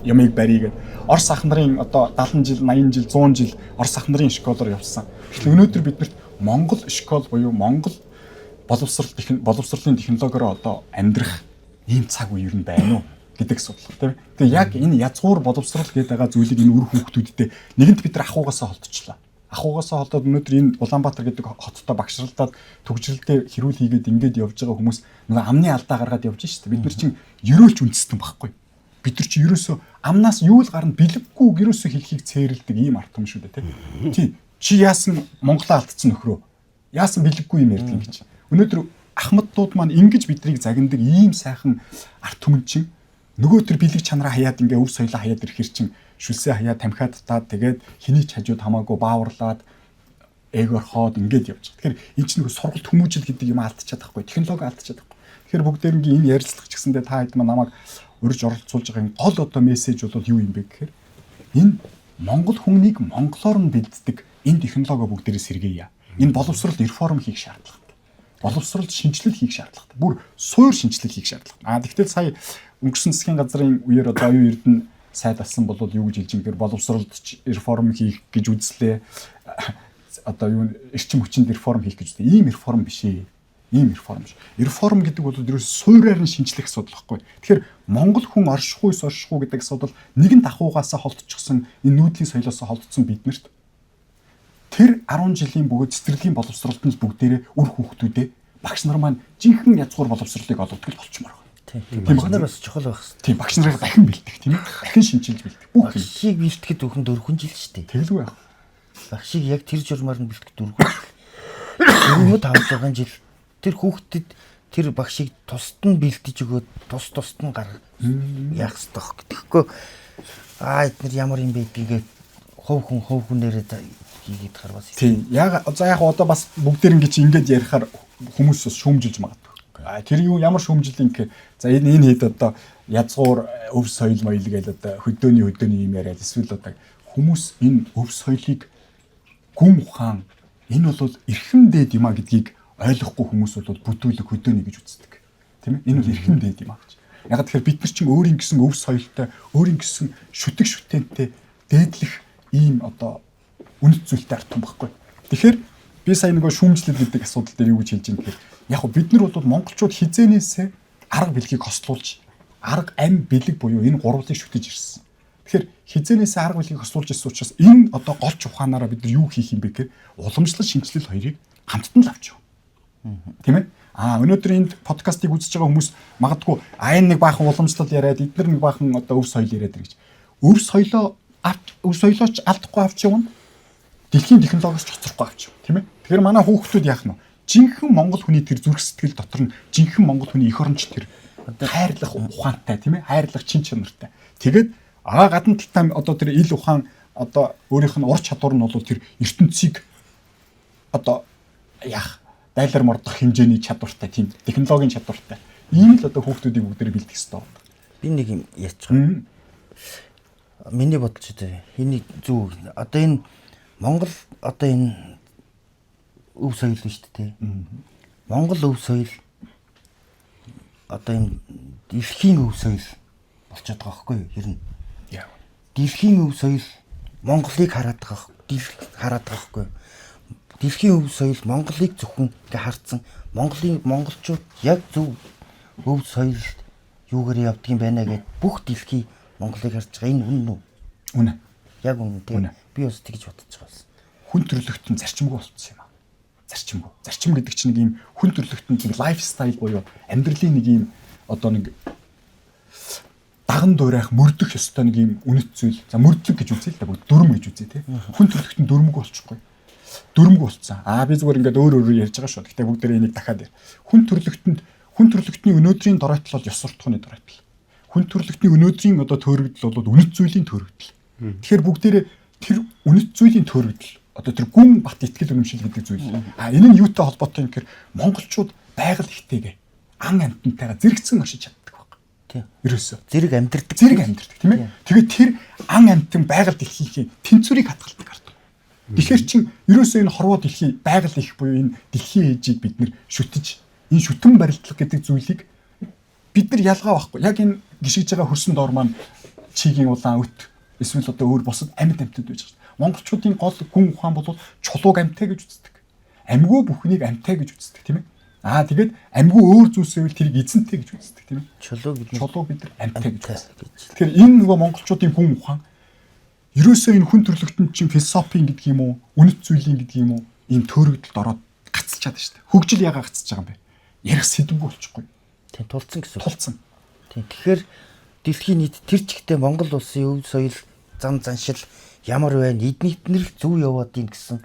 B: ямыг барья гэд Орос ах нарын одоо 70 жил, 80 жил, 100 жил Орос ах нарын школоор явсан. Тэгэхээр өнөөдөр биднэрт Монгол школ буюу Монгол боловсрол боловсролын технологиороо одоо амьдрах ийм цаг үе ер нь байна уу гэдэг асуудал тийм. Тэгээ яг энэ язгуур боловсрол гэдэг байгаа зүйлийг энэ үр хүүхдүүдтэй нэгэнт бид нар ахуйгаасаа холдчихлоо. Ахуйгаасаа холдоод өнөөдөр энэ Улаанбаатар гэдэг хоттой багшралдаад төгжрэлдээ хэрүүл хийгээд ингээд явж байгаа хүмүүс нөгөө амны алдаа гаргаад явж шít. Бид нар чинь ерөөлч үндэстэн байхгүй. Бид нар чинь ерөөсөө амнаас юу л гарна бэлэггүй ерөөсөө хэлхийг цээрэлдэг ийм ард түмэн шүү дээ тийм. Тий. Чи яасан Монголоо алдсан нөхрөө? Яасан бэлэггүй юм ярьдаг юм гэж. Өнөөдөр ахмаднууд маань ингэж биднийг загнадаг ийм сайхан ард түмэн чинь нөгөө тэр бэлэг чанараа хаяад ингээ өв соёлоо хаяад ирэхэр чинь шүлсээ хаяад тамхиад татаад тэгээд хэний ч хажууд хамаагүй бааварлаад эго орхоод ингээд явж байгаа. Тэгэхээр энэ чинь нөгөө сургалт хүмүүжил гэдэг юм алдчихад байхгүй. Технологи алдчихад байхгүй. Тэгэхээр бүгдээрнгийн энэ ярилцлага ч гэсэндээ та хэд маань намайг урьж оролцуулж байгаа энэ гол одоо мессеж бол юу юм бэ гэхээр энэ Монгол хүнийг монголоор нь бэлддэг энэ технологи бүгдээрээ сэргээе. Энэ боловсрол реформ хийх шаардлагатай. Боловсролд шинжилэл хийх шаардлагатай. Бүр суур шинжилэл хийх шаардлагатай. А тэгтэл сая өнгөрсөн засгийн газрын үеэр одоо оюун эрдэнэ сайд алсан бол юу гэж хэлж юм гэхээр боловсролд реформ хийх гэж үзлээ. Одоо юу эрчим хүчинд реформ хийх гэж үзлээ. Ийм реформ биш ээ. Ийм реформ биш. Реформ гэдэг бол ерөөс суурьаар нь шинжлэх асуудал байхгүй. Тэгэхээр Монгол хүн оршихгүй соршихгүй гэдэг асуудал нэгэн дахуугаасаа холдчихсон энэ нүүдлийн соёлоос холдсон биднэрт тэр 10 жилийн бөгөөд цэцэрлэгийн боловсролд нь бүгдээрээ үр хүүхдүүдээ багш нар маань жинхэнэ язгуур боловсролыг олгодог л болчмоор байна.
D: Тийм. Багш нар бас чухал байх хэрэгтэй.
B: Тийм, багш нарыг дахин бэлтгэх тийм ээ. Дахин шинчилж бэлтгэх.
D: Бүх багшийг бэлтгэхэд зөвхөн 4 жил шүү дээ.
B: Тэгэлгүй яах.
D: Багшийг яг тэр журмаар нь бэлтгэх 4 жил. 4 5 6 жил тэр хүүхдэд тэр багшийг тусад нь бэлтэж өгөөд тус тусад нь гар яах хэрэгтэй байх. Тэгэхгүй аа эднэр ямар юм бэ гэдгээ хувь хүн хувь хүнээрээ хийгээд хар бас.
B: Тийм. Яг за яг одоо бас бүгдээр ингэж ингэж ярихаар хүмүүс бас шүүмжилж магадгүй. А тэр юу ямар шүүмжил юм гэхээр за энэ хэд одоо язгуур өв соёл моёл гээл одоо хөдөөний юм яриад эсвэл одоо хүмүүс энэ өв соёлыг гүн ухаан энэ бол эрхэм дээд юм а гэдгийг ойлгохгүй хүмүүс бол бүтүүлэг хөдөөний гэж үздэг. Тийм ээ? Энэ бол эрхэм дээд юм а гэж. Яг тэгэхээр бид нар чинь өөрийн гэсэн өв соёлтой, өөрийн гэсэн шүтэг шүтэнтэй дээдлэх ийм одоо үнэт зүйлтэй ард түмэн байхгүй. Тэгэхээр би сая нөгөө шүүмжлэл гэдэг асуудал дээр юу гэж хэлж юм гэхээр яг гоо бид нар бол монголчууд хизээнээсээ арга бэлгийг хослуулж арга ам бэлэг буюу энэ гурвлыг шүтэж ирсэн. Тэгэхээр хизээнээсээ арга бэлгийг хослуулж ирсэн учраас энэ одоо голч ухаанаараа бид нар юу хийх юм бэ гэхээр уламжлал шинжилэл хоёрыг хамтд нь л авч явна. Тийм ээ? А өнөөдөр энд подкастыг үзэж байгаа хүмүүс магадгүй а энэ нэг баахан уламжлал яриад эдгээр нэг баахан одоо өв соёл яриад гэж. Өв соёлоо өв соёлооч алдахгүй авч явна. Дэлхийн технологиос ч хоцрохгүй авч явна, тийм ээ? Тэгэхээр манай хүүхдүүд яах нь вэ? Жинхэнэ монгол хүний тэр зүрх сэтгэл дотор нь жинхэнэ монгол хүний эх оронч тэр хайрлах ухаантай, тийм ээ? Хайрлах чин чанартай. Тэгээд гадна талтай одоо тэр ил ухаан одоо өөрийнх нь ур чадвар нь бол тэр ертөнцийг одоо яах дайлар мордох хэмжээний чадвартай, тийм технологийн чадвартай. Ийм л одоо хүүхдүүдийг бүгдээр бэлдэх ёстой.
D: Би нэг юм ярьж байгаа. Миний бодол ч одоо энийг зөв. Одоо энэ Монгол одоо энэ өв соёл нь шүү дээ. Монгол өв соёл одоо энэ дэлхийн өв соёл болчиход байгаа байхгүй юу? Ер нь. Дэлхийн өв соёл Монголыг хараад байгаа хараад байгаа байхгүй юу? Дэлхийн өв соёл Монголыг зөвхөн ингээ харцсан. Монголын монголчууд яг зөв өв соёл юугаар явдаг юм байна гэд бүх дэлхий Монголыг харж байгаа. Энэ үнэн үү?
B: Үнэ.
D: Яг үнэн тийм. Би бас тэгж бодож байгаа байсан.
B: Хүн төрлөختөн зарчимгүй болцсон юм аа. Зарчимгүй. Зарчим гэдэг чинь нэг юм хүн төрлөختөнд нэг лайфстайл буюу амьдралын нэг юм одоо нэг даган дуурайх мөрдөх ёстой нэг юм үнэт зүйл. За мөрдлөг гэж үзье л да, бүгд дүрм гэж үзье те. Хүн төрөлхтөн дүрмгүй болчихгүй. Дүрмгүй болцсон. Аа би зүгээр ингээд өөр өөр ярьж байгаа шүү. Гэхдээ бүгдээрээ энийг дахиад яар. Хүн төрөлхтөнд хүн төрөлхтний өнөөдрийн доройтол бол ёс суртахууны доройтол. Хүн төрөлхтний өнөөдрийн одоо төөрөгдөл бол үнэт зүйлийн төөрөгдөл. Тэгэхээр бүгдээрээ тэр үнэт зүйлийн төөрөгдөл одоо тэр гүн бат итгэл үнэмшил гэдэг зүйл. А энэ нь юутай холбоотой юм гэхээр монголчууд байгаль ихтэйгээ ан амьтантайгаа зэрэгцэн оршиж чаддаг баг.
D: Тийм.
B: Ерөөсөө
D: Зэрэг амьдэрдэг.
B: Зэрэг амьдэрдэг тийм ээ. Тэгээд тэр ан амьтан байгаль дэлхийн тэнцвэрийг хадгалдаг ард. Тэгэхээр чин ерөөсөө энэ хорвоо дэлхий байгаль их буюу энэ дэлхийн ээжийг бид нэр шүтэж энэ шүтэн барилдлага гэдэг зүйлийг бид нар ялгаа байхгүй. Яг энэ гიშгэж байгаа хөрсөн доор маань чигийн улаан өт эсвэл одоо өөр бусад амьд амьтад байж байгаа. Монголчуудын гол гүн ухаан бол чулууг амьтай гэж үздэг. Амьгүй бүхнийг амьтай гэж үздэг тийм ээ. Аа тэгээд амьгүй өөр зүйлсээ тэрийг эзэнтэй гэж үздэг тийм ээ.
D: Чулуу бид
B: чулуу бид нар амьтай гэж үздэг. Тэгэхээр энэ нөгөө монголчуудын гүн ухаан ерөөсөө энэ хүн төрөлхтөнд чинь философийн гэдэг юм уу, үнэт зүйлийн гэдэг юм уу, ийм төөрөгдөлд ороод гацалчаад байна шүү дээ. Хөгжил ягаа гацалж байгаа юм бэ? Ярих сэдвгүй болчихгүй.
D: Тийм тулцсан гэсэн.
B: Тулцсан.
D: Тийм. Тэгэхээр дэлхийн нийт тэр чигтээ Монгол улсын өв соёл, зам заншил ямар байна, эднийт нэр л зөв яваад ийн гэсэн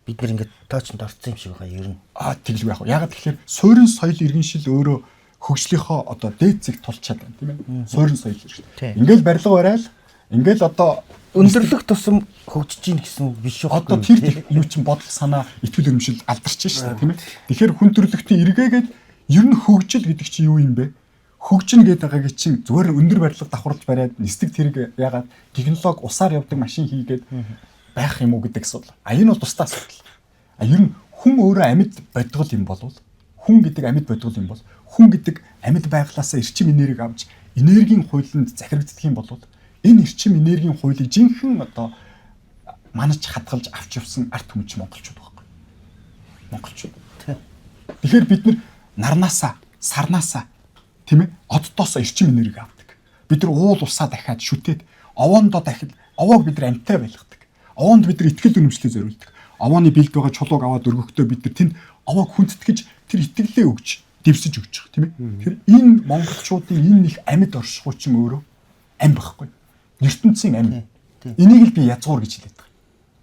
D: бид нэр ингээд тоочонд орцсон юм шиг байгаа ер нь.
B: Аа тэглгүй яг. Ягаад тэгэхээр суурин соёл иргэншил өөрөө хөгжлийнхөө одоо дээд зэг тулчаад байна тийм ээ. Суурин соёл иргэншил. Ингээл барилга барайл, ингээл одоо
D: өндөрлөх тусам хөгжиж гин гэсэн үг биш үү?
B: Одоо тэр юу чинь бодол санаа итгэл үнэмшил алдарч шээ тийм ээ. Тэгэхээр хүн төрөлхтний эргээгээд ер нь хөгжил гэдэг чинь юу юм бэ? Хөгжин гэдэг байгаагийн чинь зүгээр өндөр барилга давхарлаж бариад нисдэг тэрэг ягаад технологи усаар явдаг машин хийгээд байх юм уу гэдэг асуудал. А энэ бол тусдаа асуудал. А ер нь хүн өөрөө амьд бодгол юм болвол хүн гэдэг амьд бодгол юм бол хүн гэдэг амьд байглаасаа эрчим энергийг авч энергийн хуулинд захирагддаг юм бол энэ эрчим энергийн хуулийг жинхэнэ одоо манаж хадгалж авч явсан ард түмэн монголчууд байхгүй. Монголчууд. Тэгэхээр бид нар нарнаасаа, сарнаасаа тийм ээ оддоосоо эрчим энерги авдаг. Бид нар уул усаа дахиад шүтээд овоондоо дахид овоог бид нар амьтай байлгадаг. Овоонд бид нар итгэл үнэмшлээ зориулдаг. Овооны бэлд байгаа чулууг аваад өргөхдөө бид нар тэнд овоог хүндэтгэж тэр итгэлээ өгч дэвсэж өгч байгаа тийм ээ. Тэгэхээр энэ монголчуудын энэ их амьд оршихуй чинь өөрөө ам байхгүй. ертөнцийн ам. Энийг л би язгуур гэж хэлээд байгаа.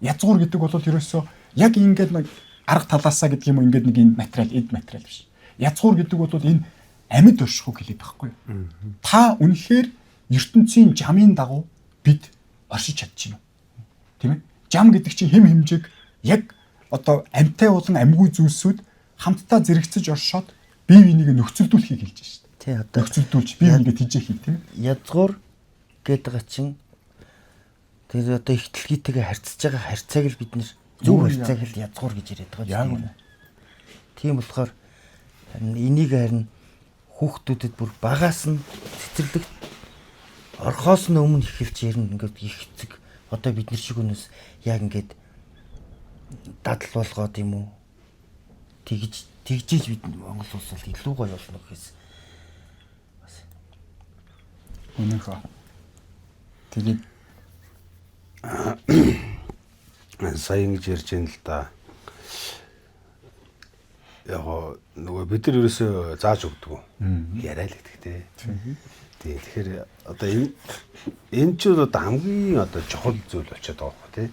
B: Язгуур гэдэг бол ерөөсөө яг ингээд нэг арга талаасаа гэдэг юм уу ингээд нэг энэ материал эд материал биш. Язгуур гэдэг бол энэ амьд оршихуйг хэлээд байхгүй. Та үнэхээр ертөнцийн жамын дагуу бид оршиж чадчихна уу? Тийм ээ? Жам гэдэг чинь хэм хэмжээг яг одоо амьтай болон амьгүй зүйлсүүд хамтдаа зэрэгцэж оршоод бие биенийг нөхцөлдүүлэхийг хэлж байна шүү дээ.
D: Тий одоо
B: нөхцөлдүүлж бие биенийгээ тэжээхийг тийм
D: ээ. Язгуур гэдэг чинь тэр одоо их дэлхийтэйгээ харьцаж байгаа харьцааг л бид нэр зөв харьцааг л язгуур гэж яриад байгаа юм. Тийм болохоор энийг харин хүүхдүүдэд бүр багаас нь цэцэрлэгт орхоос нь өмнө эхэлж ярина ингээд их эцэг одоо бид нар шиг өнөөс яг ингээд дадал болгоод юм уу тэгж тэгжээж бид Монгол улс бол илүү гоё болно гэхээс
B: бас үнэн хаа. Тэгээд
A: сая ингэж ярьж байна л да. Яг нөгөө бид нар ерөөсөө зааж өгдөг. Яриа л гэдэг те. Тийм. Тэгэхээр одоо энэ ч одоо хамгийн одоо чухал зүйл болчиход байгаа байхгүй тий.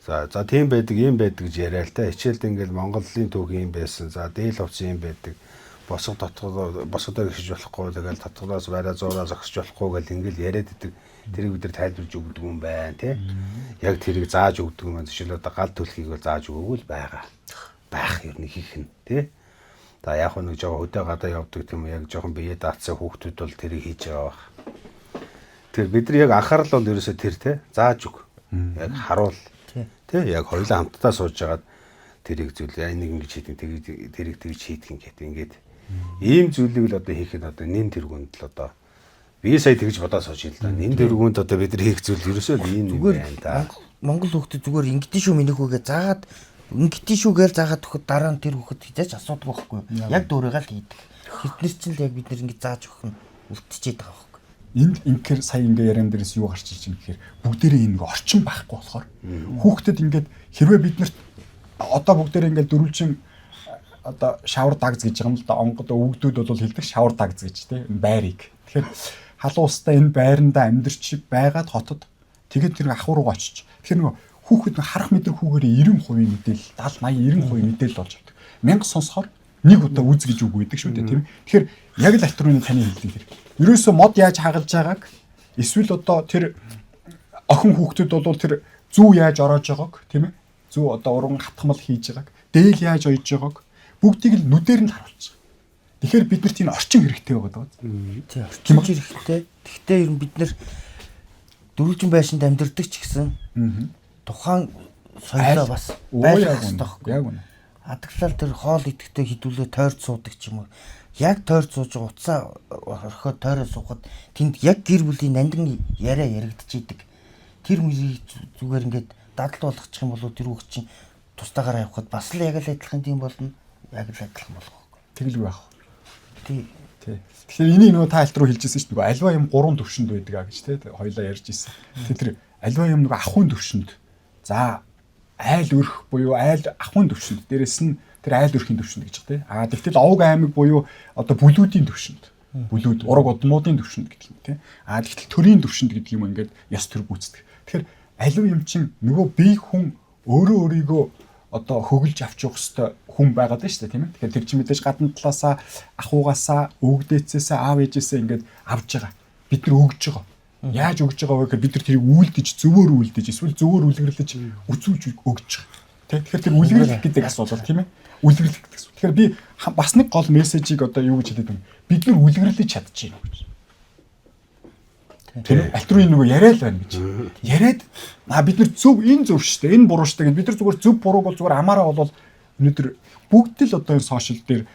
A: За тийм байдаг, ийм байдаг гэж яриа л та. Хичээлд ингээл Монголын түүх ийм байсан. За дээл хувцас ийм байдаг. Босго дотгоо босгодоо гიშж болохгүй тэгэл татгалаас бариа зуураа зогсож болохгүй гэл ингээл яриад идэг. Тэрийг бид нар тайлбарж өгдөг юм байна тий. Яг тэрийг зааж өгдөг юм байна. Жишээл одоо гал түлхийг бол зааж өгөөгүй л байгаа. Байх ер нь хийх нь тий. За яг нэг жоо хөдөө гадаа явдаг тийм яг жоохон бие даацсан хүүхдүүд бол тэрийг хийж байгаа байх. Тэгэхээр бид нар яг анхаарал бол ерөөсөө тэр тий зааж өг. Яг харуул. Тий яг хоёулаа хамтдаа сууж хагаад тэрийг зүйл энийг ингэж хийдэг тэрийг тэгж хийдэг ингээд ингээд ийм зүйлийг л одоо хийх нь одоо нэн тэргуунд л одоо би сая тэгж бодоо сууж ил да. Нэн тэргуунд одоо бид нар хийх зүйл ерөөсөө л ийм юм байна да.
D: Монгол хүүхдүүд зүгээр ингэдэж шүү миний хүүгээ заагаад ингэдэж шүү гээл заагаад өгөхөд дараа нь тэр хүүхэд хизээч асуудаг байхгүй юу? Яг дөөрөөгөө л хийдэг. Тэднэр чинь л яг бид нар ингэж зааж өгөх нь үлдчихэд байгаа байхгүй.
B: Энд инхээр сая ингээ яриан дээрээс юу гарч ирж байгаа юм гэхээр бүгдээрээ энэ нэг орчин байхгүй болохоор хүүхдэд ингээд хэрвээ бид нарт одоо бүгдээрээ ингээд дөрвөлжин одоо шавар дагз гэж байгаа юм л да. Онгод өвгдүүд бол хэлдэг шавар дагз гэж тийм байрыг. Тэгэхээр Халуун устай энэ байрандаа амьдарч байгаад хотод тэгээд тэр ах руугаа очиж. Тэгэхээр нөгөө хүүхэд харах мэдрэх хүүгээр 90% мэдээлэл 70 80 90% мэдээлэл олж авдаг. 1000 сонсохоор нэг удаа үз гэж үг байдаг шүү дээ, тийм ээ. Тэгэхээр яг л альтрууны таны хэлдэг тэр. Ерөөсөө мод яаж хагалж байгааг эсвэл одоо тэр охин хүүхдүүд бол тэр зүү яаж ороож байгааг, тийм ээ. Зүү одоо уран хатгамал хийж байгааг, дээл яаж оёж байгааг бүгдийг л нүдээр нь харуулж байгаа. Тэгэхээр бид нарт энэ орчин хэрэгтэй байгаа даа.
D: Тийм, орчин хэрэгтэй. Гэхдээ ер нь бид нар дөрвөлжин байшинд амьдардаг ч гэсэн тухайн соёлоо бас байлгах хэрэгтэй байхгүй.
B: Яг үнэ.
D: Адаглал тэр хоол идэхдээ хідүүлээ тойрч суудаг ч юм уу. Яг тойрч сууж байгаа утсаа орхиод тойроо суухад тэнд яг гэр бүлийн нандин яриа яригдчихийдэг. Тэр мөрийг зүгээр ингээд дадал болгочих юм бол тэр хүүхд чинь тустаагаараа явхад бас л яг л адилхан тийм болно. Яг л адилхан болох байхгүй.
B: Тэгэлгүй байх.
D: Тий.
B: Тий. Тэгэхээр энийг нөгөө та альт руу хэлжсэн шүү дээ. Нөгөө альва юм гурван төвшөнд байдаг а гэж тий хоёлаа ярьж ирсэн. Тэгэхээр тэр альва юм нөгөө ахуйн төвшөнд. За айл өрх буюу айл ахуйн төвшөнд. Дээрэс нь тэр айл өрхийн төвшөнд гэж байгаа тий. А тэгтэл овг аймаг буюу одоо бүлүүдийн төвшөнд. Бүлүүд ураг удмуудын төвшөнд гэдэг юм тий. А тэгтэл төрийн төвшөнд гэдэг юм ингээд ёс төр гүйцэтгэх. Тэгэхээр аливаа юм чинь нөгөө бие хүн өөрөө өөрийгөө одоо хөглж авч явах хэвээр хүн байгаад байна шүү дээ, тийм ээ. Тэгэхээр тэр чинь мэдээж гадна талаасаа ахуугаасаа өвгдээцээсээ аав ээжээсээ ингээд авж байгаа. Бид нар өгж байгаа. Яаж өгж байгаа вэ гэхээр бид нар тэрийг үлдэж, зөвөр үлдэж, эсвэл зөвөр үлгэрлэж үзүүлж өгж байгаа. Тэ? Тэгэхээр тэр үлгэрлэх гэдэг асуудал, тийм ээ. Үлгэрлэх гэдэг асуудал. Тэгэхээр би бас нэг гол мессежийг одоо юу гэж хэлээд байна. Бид нар үлгэрлэж чадчихэв гэж. Тэр альтруийн нөгөө яриа л байна гэж. Яриад бид нар зөв энэ зөв шүү дээ. Энэ буруу шүү дээ гэж бид нар зүгээр зөв бурууг бол зүгээр амаараа болвол өнөөдөр бүгд л одоо энэ сошиал дээр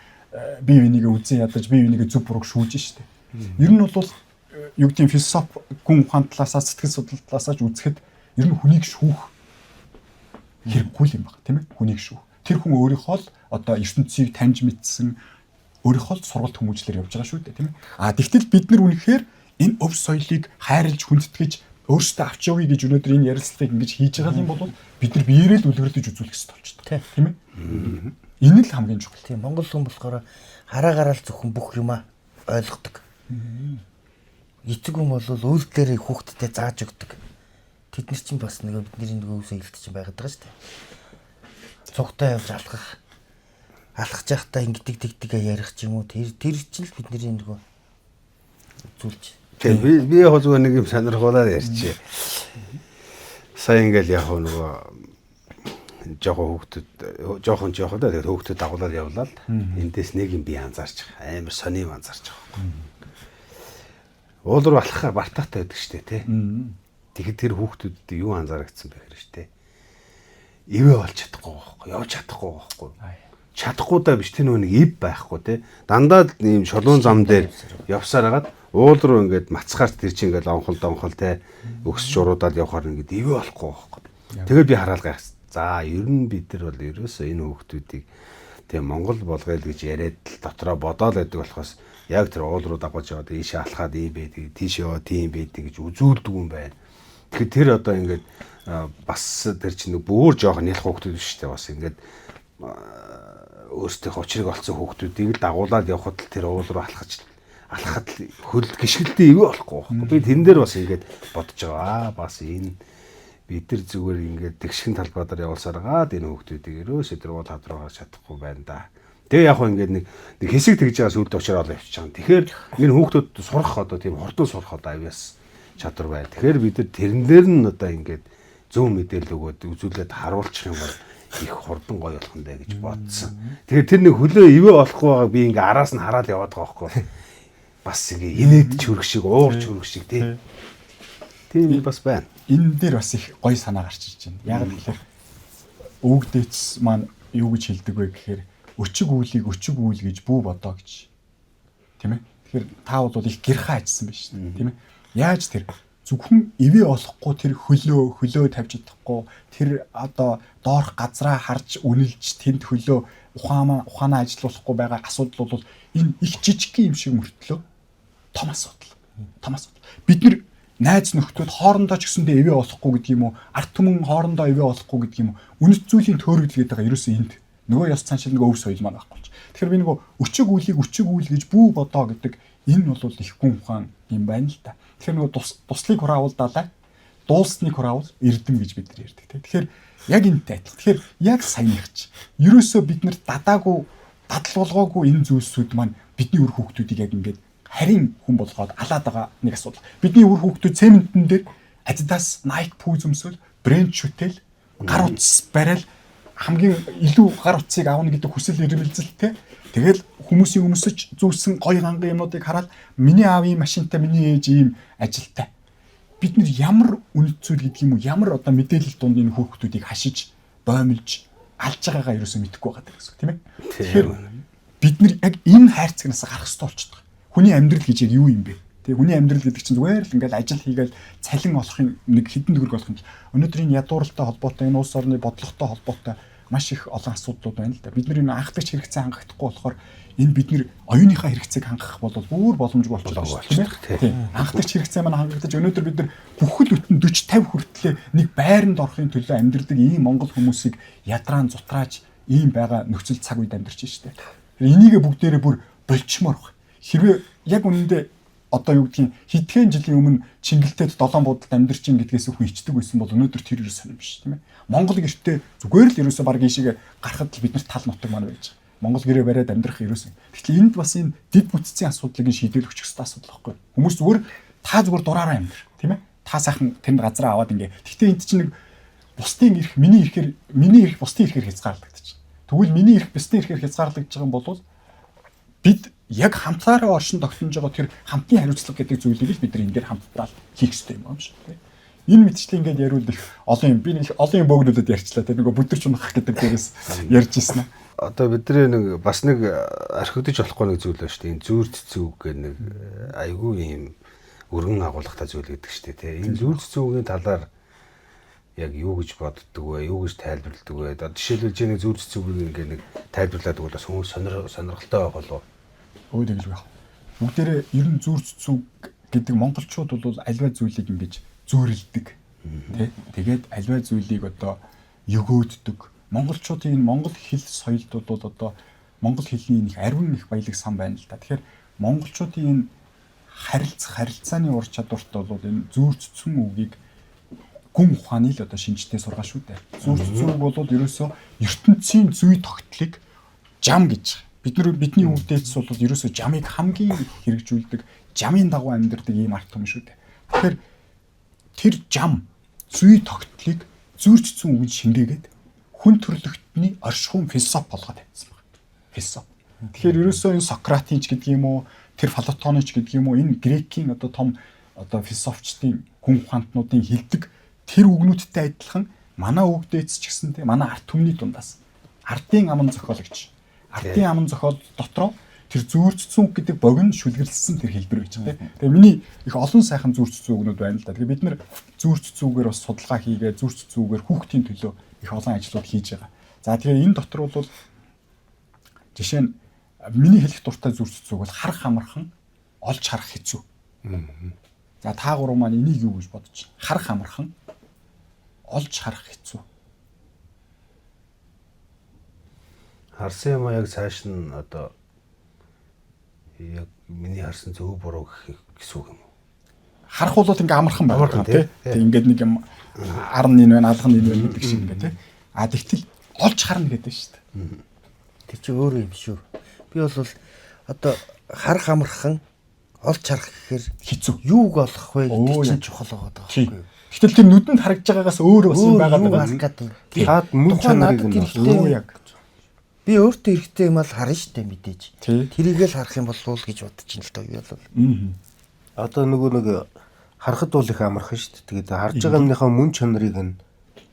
B: бие бинийгээ үзэн ядаж бие бинийгээ зөв бурууг шүүж шүү дээ. Ер нь бол юу гэдэг нь философи гүн ухаан талаасаа сэтгэл судлал талаасаа ч үзэхэд ер нь хүнийг шүүх хэрэггүй юм байна, тийм ээ? Хүнийг шүүх. Тэр хүн өөрийнхөө л одоо ертөнцийг таньж мэдсэн өөрийнхөө л сургалт хүмүүжлэр явж байгаа шүү дээ, тийм ээ? А тэгтэл бид нар үнэхээр энэ өв соёлыг хайрлж хүндэтгэж өөрсдөө авч явъя гэж өнөөдөр энэ ярилцлагыг ингэж хийж байгаа юм бол бид нар биеэрээ л үлгэрлэж үзүүлэх хэрэгтэй болчихдог, тийм ээ? Энэ л хамгийн чухал.
D: Тийм, Монгол хүн болохоор хараагаараа л зөвхөн бүх юмаа ойлгодог. Эцэг хүн бол үйлдэлээрээ хүүхдтэд зааж өгдөг. Тэд нар чинь бас нөгөө бидний нөгөө өв соёлд чинь байгаад байгаа шүү дээ. Цугтаа явж алхах. Алхаж байхдаа ингэдэг тэгдэг ярих ч юм уу. Тэр чинь л бидний нөгөө үзүүлж.
A: Тийм, би яг зүгээр нэг юм сонирхуулаад ярьчих. Сая ингээл яг нөгөө жоохон хүүхдүүд жоохон да тэгээд хүүхдүүд дагуулаад явлаа л. Эндээс нэг юм би анзаарч байгаа. Амар сони юм анзаарч байгаа. Уул руу алхахаар бартаатай байдаг штэ тий. Тэгэхэд тэр хүүхдүүдэд юу анзаарагдсан бэ гэхээр штэ. Ивэ болж чадахгүй байхгүй, явж чадахгүй байхгүй. Чадахгүй даа биш, тэр нөгөө нэг ив байхгүй тий. Дандаа л ийм шулуун зам дээр явсаар хагаад уул руу ингээд мацгаар тэр чинь ингээд онхол донхол тий өксч уруудаад явхаар ингээд ивэ болохгүй байхгүй. Тэгээд би хараал гайхсан. За ер нь бид нар бол ерөөсөө энэ хүүхдүүдийг тийм Монгол болгоё л гэж яриад л дотроо бодоол байдаг болохоос яг тэр уул руу дагуулж яваад ийшээ алхаад ийм байдаг, тийш яваа тийм байдаг гэж үзүүлдэг юм байна. Тэгэхээр тэр одоо ингээд бас тэр чинь бүр жоох нялх хүүхдүүд биш үү, бас ингээд өөрсдийнхөө учрыг олцсон хүүхдүүдийг л дагуулад явхад л тэр уул руу алхахад л хөл гიშгэлдээ ивэ болохгүй байхгүй. Би тэрэн дээр бас ингээд бодож байгаа. Бас энэ бид нар зүгээр ингээд тэгшгэн талбай дээр явуулсаар гаад энэ хүүхдүүдийг ерөөсөө тэр уул хад руу гарч чадахгүй байна да. Тэгээ яг хөө ингээд нэг хэсэг тэгж байгаа сүлд очроо л явчих жаа. Тэгэхээр энэ хүүхдүүд сурах одоо тийм хурдан сурах одоо авьяас чадвар байна. Тэгэхээр бид нар тэрэн дээр нь одоо ингээд зөв мэдээлэл өгөөд үзүүлээд харуулчих юм бол их хурдан гоё болох юм даа гэж бодсон. Тэгэхээр тэр нэг хөлөө ивэ болохгүй байгааг би ингээ араас нь хараад яваад байгаа байхгүй. Бас ингээ инээд чөрөх шиг, уурч хөрөх шиг тий. Тийм бас байна.
B: Энэ дээр бас их гоё санаа гарч ирж байна. Яг тэгэхээр өвгдээц маань юу гэж хэлдэг вэ гэхээр өчиг үүлийг өчиг үйл гэж бүү бодоо гэж. Тийм ээ. Тэгэхээр та бол их гэрхаа ажилласан байж шээ. Тийм ээ. Яаж тэр зөвхөн ивэ олохгүй тэр хөлөө тавьж чадахгүй тэр одоо доорх газраа харж үнэлж тэнд хөлөө ухаанаа ажилуулахгүй байгаа асуудал бол энэ их жижиг юм шиг мөртлөө том асуудал. Том асуудал. Бид нар найз нөхдүүд хоорондоо ч гэсэндээ ивэ олохгүй гэдэг юм уу? Ард түмэн хоорондоо ивэ олохгүй гэдэг юм уу? Үнэт зүйлийн төөрөгдөл гэдэг байгаа ерөөсөө энд. Нөгөө ёс цаашаа нөгөө өв соёл маань байхгүй болж. Тэгэхээр би нөгөө өчиг үүлийг өчиг үйл гэж бүү бодоо гэдэг Энэ бол их гүн ухаан юм байна л да. Тэгэхээр нөгөө туслыг хураавал далай, дуусныг хураавал эрдэм гэж бид нар ярьдаг тийм. Тэгэхээр яг энэтэй адилхан. Тэгэхээр яг саяных чи. Ерөөсөө бид нар дадаагүй, дадал болгоогүй энэ зүйлсүүд маань бидний үр хүүхдүүдийг яг ингээд харин хүн болгоод алаад байгаа нэг асуудал. Бидний үр хүүхдүүд цементэн дээр Adidas, Nike пүүз өмсөөл, брэнд шүтэл, гар утас барайл хамгийн илүү гар утсыг авна гэдэг хүсэл эрмэлзэлтэй. Тэгэл хүмүүсийн өмсөж зүүсэн гоё ганган юмнуудыг хараад миний аав ийм машинтай, миний ээж ийм ажилтай. Бид нэр ямар үнэт зүйл гэдэг юм уу, ямар одоо мэдээлэл дунд энэ хүүхдүүдийг хашиж, боомлж алж байгаагаа ерөөсөө мэдэхгүй байгаа гэсэн үг тийм ээ. Тэгэхээр бид нэр яг энэ хайрцагнаас гарах хэрэгтэй болчихдог. Хүний амьдрал гэж яг юу юм бэ? Тэгээ хүний амьдрал гэдэг чинь зүгээр л ингээл ажил хийгээл цалин олохын нэг хэдэн төгрөг олох юм. Өнөөдөр энэ ядууралтай холбоотой, энэ улс орны бодлоготой холбоотой маш их олон асуудлууд байна л да. Бид нар энэ анхдагч хэрэгцээ хангахдахгүй болохоор энэ бид нар оюуныхаа хэрэгцээг хангах бол бүр боломжгүй болчихсон тийм ээ. Тийм. Анхдагч хэрэгцээ маань хангагдаж өнөөдөр бид нар бүхэл бүтэн 40 50 хүртлээ нэг байранд орохын төлөө амьдрдаг ийм монгол хүмүүсийг ядраан зутрааж ийм байгаа нөхцөл цаг үед амьдарч штэ. Энийгээ бүгдээрээ бүр болчмоор баг. Хэрвээ яг үнэндээ одоо юу гэдгийг хэдхэн жилийн өмнө Чингэлтэд долоон буудалд амьдарч ин гэдгээс хүн ичдэг байсан бол өнөөдөр тэр ерөөс сонирм биш тийм ээ. Монгол гэртээ зүгээр л ерөөсөө баг ийшээ гарахад л бид нарт тал нутаг маань байж байгаа. Монгол гэрээ бариад амьдрах ерөөсөө. Тэгэхээр энд бас энэ дэд бүтцийн асуудлыг шийдэл өгчих ёстой асуудал байхгүй. Хүмүүс зүгээр та зүгээр дураараа амьдр тийм ээ. Та сайхан тэнд газраа аваад ингээ. Гэхдээ энд чинь нэг бусдын эрх миний эрхээр миний эрх бусдын эрхээр хязгаарлагдчих. Тэгвэл миний эрх бусдын эрхээр хязгаарлагдж байгаа юм бол бид яг хамтаараа оршин тогтнож байгаа тэр хамтын хариуцлага гэдэг зүйлийг л бид нар энэ дээр хамтдаа хийх ёстой юм шиг тийм. Энэ мэтчлэн ингээд яриул их олон юм би нэг олон юм бөөгнүүлээд ярьчлаа тийм нөгөө бүдэрч унах гэдэг дээрээс ярьж ирсэн.
A: Одоо бидний нэг бас нэг орхигдож болохгүй нэг зүйл байна шүү дээ. Энэ зүүр цэцүүг гэх нэг айгүй юм өргөн агуулгатай зүйл гэдэг шүү дээ тийм. Энэ зүүр цэцүүгийн талаар яг юу гэж боддог вэ? Юу гэж тайлбарладаг вэ? Одоо жишээлбэл чи нэг зүүр цэцүүгийг ингээд нэг тайлбарлаад өгвөл бас хүмүүс сонирхолтой байх болов.
B: Өө тэгэл байх. Бүгдээрээ ер нь зүүр цэцүүг гэдэг монголчууд бол альва зүйлийг ингэж зүүрэлдэг. Тэ? Тэгээд альва зүйлийг одоо өгөөддөг. Монголчуудын энэ монгол хэл соёлд бол одоо монгол хэлний нэг ариун их баялаг сан байна л да. Тэгэхээр монголчуудын энэ харилцааны ур чадварт бол энэ зүүр цэцүүн үгийг гүн ухааны л одоо шинжтэй сургаа шүү дээ. Зүүр цэцүүн үг бол ерөөсөө ертөнцийн зүй тогтлыг жам гэж. Бид нар бидний өвдөөс бол ерөөсөө жамыг хамгийн их хэрэгжүүлдэг, жамын дагуу амьдардаг ийм арт түмэн шүү дээ. Тэгэхээр тэр жам зүй тогтлыг зүүр цэцүүн үгэнд шингээгээд хүн төрлөختний оршихуун философи болгоод тавьсан байна. Философи. Тэгэхээр ерөөсөө энэ Сократын ч гэдэг юм уу, тэр Платоны ч гэдэг юм уу, энэ грекийн одоо том одоо философчдын хүн ухаантнуудын хэлдэг тэр үгнүүдтэй адилхан манай өвдөөс ч гэсэн те манай арт түмний дундаас ардын аман зохиологч ардын аман зохиол дотроо тэр зүүр цэцүүн гэдэг богино шүлгэлсэн тэр хэлбэр байж байгаа тийм. Тэгээ миний их олон сайхан зүүр цэцүүн үгнүүд байна л да. Тэгээ бид нар зүүр цэцүүгээр бас судалгаа хийгээ зүүр цэцүүгээр хүүхдийн төлөө их олон ажлууд хийж байгаа. За тэгээ энэ дотор бол жишээ нь миний хэлэх дуртай зүүр цэцүүг бол харах амархан олж харах хэцүү. За та гурав маань энийг юу гэж бодож байна? Харах амархан олж харах хэцүү.
A: Харсан юм а яг цааш нь одоо яг миний харсан зөв буруу гэх гэсэн үг юм уу?
B: Харах бол ингээ амархан байна тий. Тэг ингээд нэг юм арн энэ байна, алган энэ байна гэдэг шиг ингээ тий. А тэгтэл олж харна гэдэг шүү дээ.
D: Тэр чи өөр юм шүү. Би бол одоо харах амархан олж харах гэхээр
B: хэцүү.
D: Юуг олох вэ гэдэг чинь чухал байгаа байхгүй юу?
B: Гэтэл тэр нүдэнд харагдж байгаагаас өөр бас юм байгаад
D: байгаа.
C: Таад мөн чанарыг нь
B: өө яг.
D: Би өөртөө хэрэгтэй юм ал харна штэ мэдээж. Тэрийг л харах юм болов уу гэж бодож байна л доо би бол.
C: Одоо нөгөө нэг харахад бол их амархан штэ. Тэгээд харж байгаа юмныхаа мөн чанарыг нь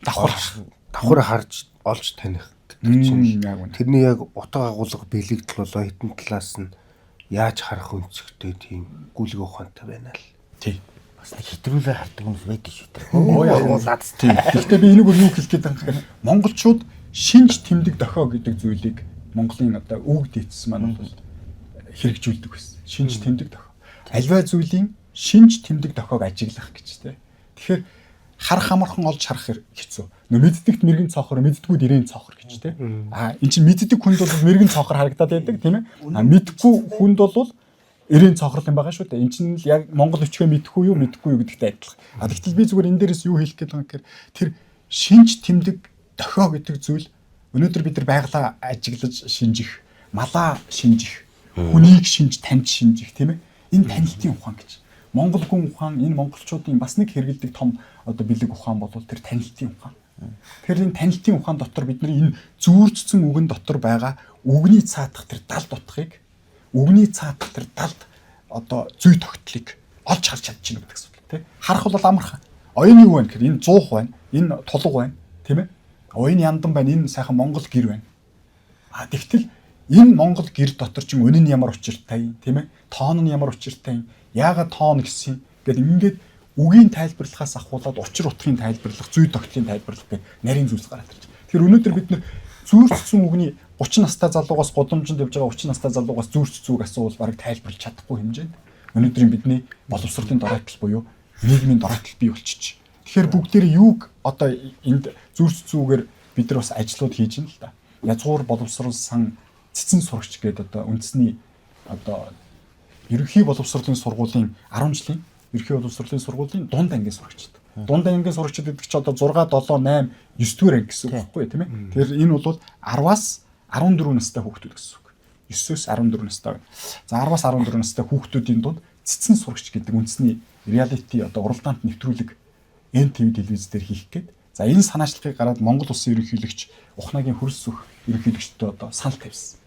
C: давхар харж олж таних гэдэг чинь тэрний яг утга агуулга бэлэгдэл болоо хитэн талаас нь яаж харах өнцөгтэй тийм гүйлгээ ухаантай байна л.
B: Тий.
D: Бас нэг хэтрүүлээ хардаг хүмүүс байдаг шүү дээ.
B: Өө яг лац. Тий. Гэхдээ би энийг юу хэлэх гээд байгаа юм гэхээр монголчууд шинж тэмдэг дохио гэдэг зүйлийг Монголын одоо үг дээдс маань бол хэрэгжүүлдэг байсан. Шинж тэмдэг дохио. Альва зүйлийн шинж тэмдэг дохиог ажиглах гэж тий. Тэгэхээр харах амархан олж харах хэцүү. Нөө мэддэгт мэрэгэн цоохор, мэддгүүд ирээн цоохор гэж тий. А эн чинь мэддэг хүнд бол мэрэгэн цоохор харагдаад байдаг тийм ээ. А мэдгүй хүнд бол Эрийн цохрол юм байгаа шүү дээ. Энд чинь л яг монгол өчгөө мэдхгүй юу, мэдхгүй юу гэдэгтэй адилхан. А тэгтэл би зүгээр энэ дээрээс юу хэлэх гээд байгаа юм гэхээр тэр шинж тэмдэг дохио гэдэг зүйл өнөөдөр бид нар байгалаа ажиглаж шинжих, малаа шинжих, хүнийг шинж, таньж шинжих, тийм ээ. Энэ танилтын ухаан гэж. Монгол гүн ухаан, энэ монголчуудын бас нэг хэрэгэлдэг том одоо бэлэг ухаан бол тэр танилтын ухаан. Тэгэхээр энэ танилтын ухаан дотор бид нар энэ зүүрчсэн үгэн дотор байгаа үгний цаатах тэр далд утгыг, үгний цаатах тэр далд одоо зүй тогтлыг олж харж чадчихна гэдэг асуудал, тий. Харах бол амархан. Оюун юу байна гэхээр энэ зуух байна, энэ тулга байна, тийм ээ. Оюун яндан байна, энэ сайхан монгол гэр байна. А тэгтэл энэ монгол гэр дотор чинь үнэн нь ямар учиртай, тийм ээ. Тоон нь ямар учиртай, яагаад тоон гэсэн гээд ингээд үгийн тайлбарлахаас ахуулаад учир утгын тайлбарлах, зүй тогтлын тайлбарлах гэх нарийн зүйлс гараад ирж байна. Тэгэхээр өнөөдөр бид нэр зүүрчсэн үгний 30 настай залуугаас, гудамжинд явж байгаа 30 настай залуугаас зүүрч зүг асуувал бараг тайлбарлаж чадахгүй хэмжээнд өнөөдрийн бидний боловсролын доройтол буюу нийгмийн доройтол бий болчих. Тэгэхээр бүгдээр юуг одоо энд зүүрч зүгээр бид нар бас ажлууд хийж байна л да. Язгуур боловсрол сан цэцэн сурагч гэдэг одоо үндэсний одоо ерөнхий боловсролын сургуулийн 10 жилийн ерөнхий боловсролын сургуулийн дунд ангийн сурагчид. Дунд ангийн сурагчид гэдэг чинь одоо 6, 7, 8, 9 дугаар анги гэсэн үг байхгүй тийм ээ. Тэгэхээр энэ бол 10-аас 14 настай хүүхдүүд гэсэн үг. 9-өөс 14 настай байна. За 10-аас 14 настай хүүхдүүдийн дунд цэцэн сурагч гэдэг үндэсний реалити одоо уралдаанд нэвтрүүлэг NTV телевиз дээр хийх гээд, за энэ санаачлагыг гараад Монгол улсын ерөнхийлөгч Ухнагийн хөрс сүх ерөнхийлөгчдөд одоо санал тавьсан.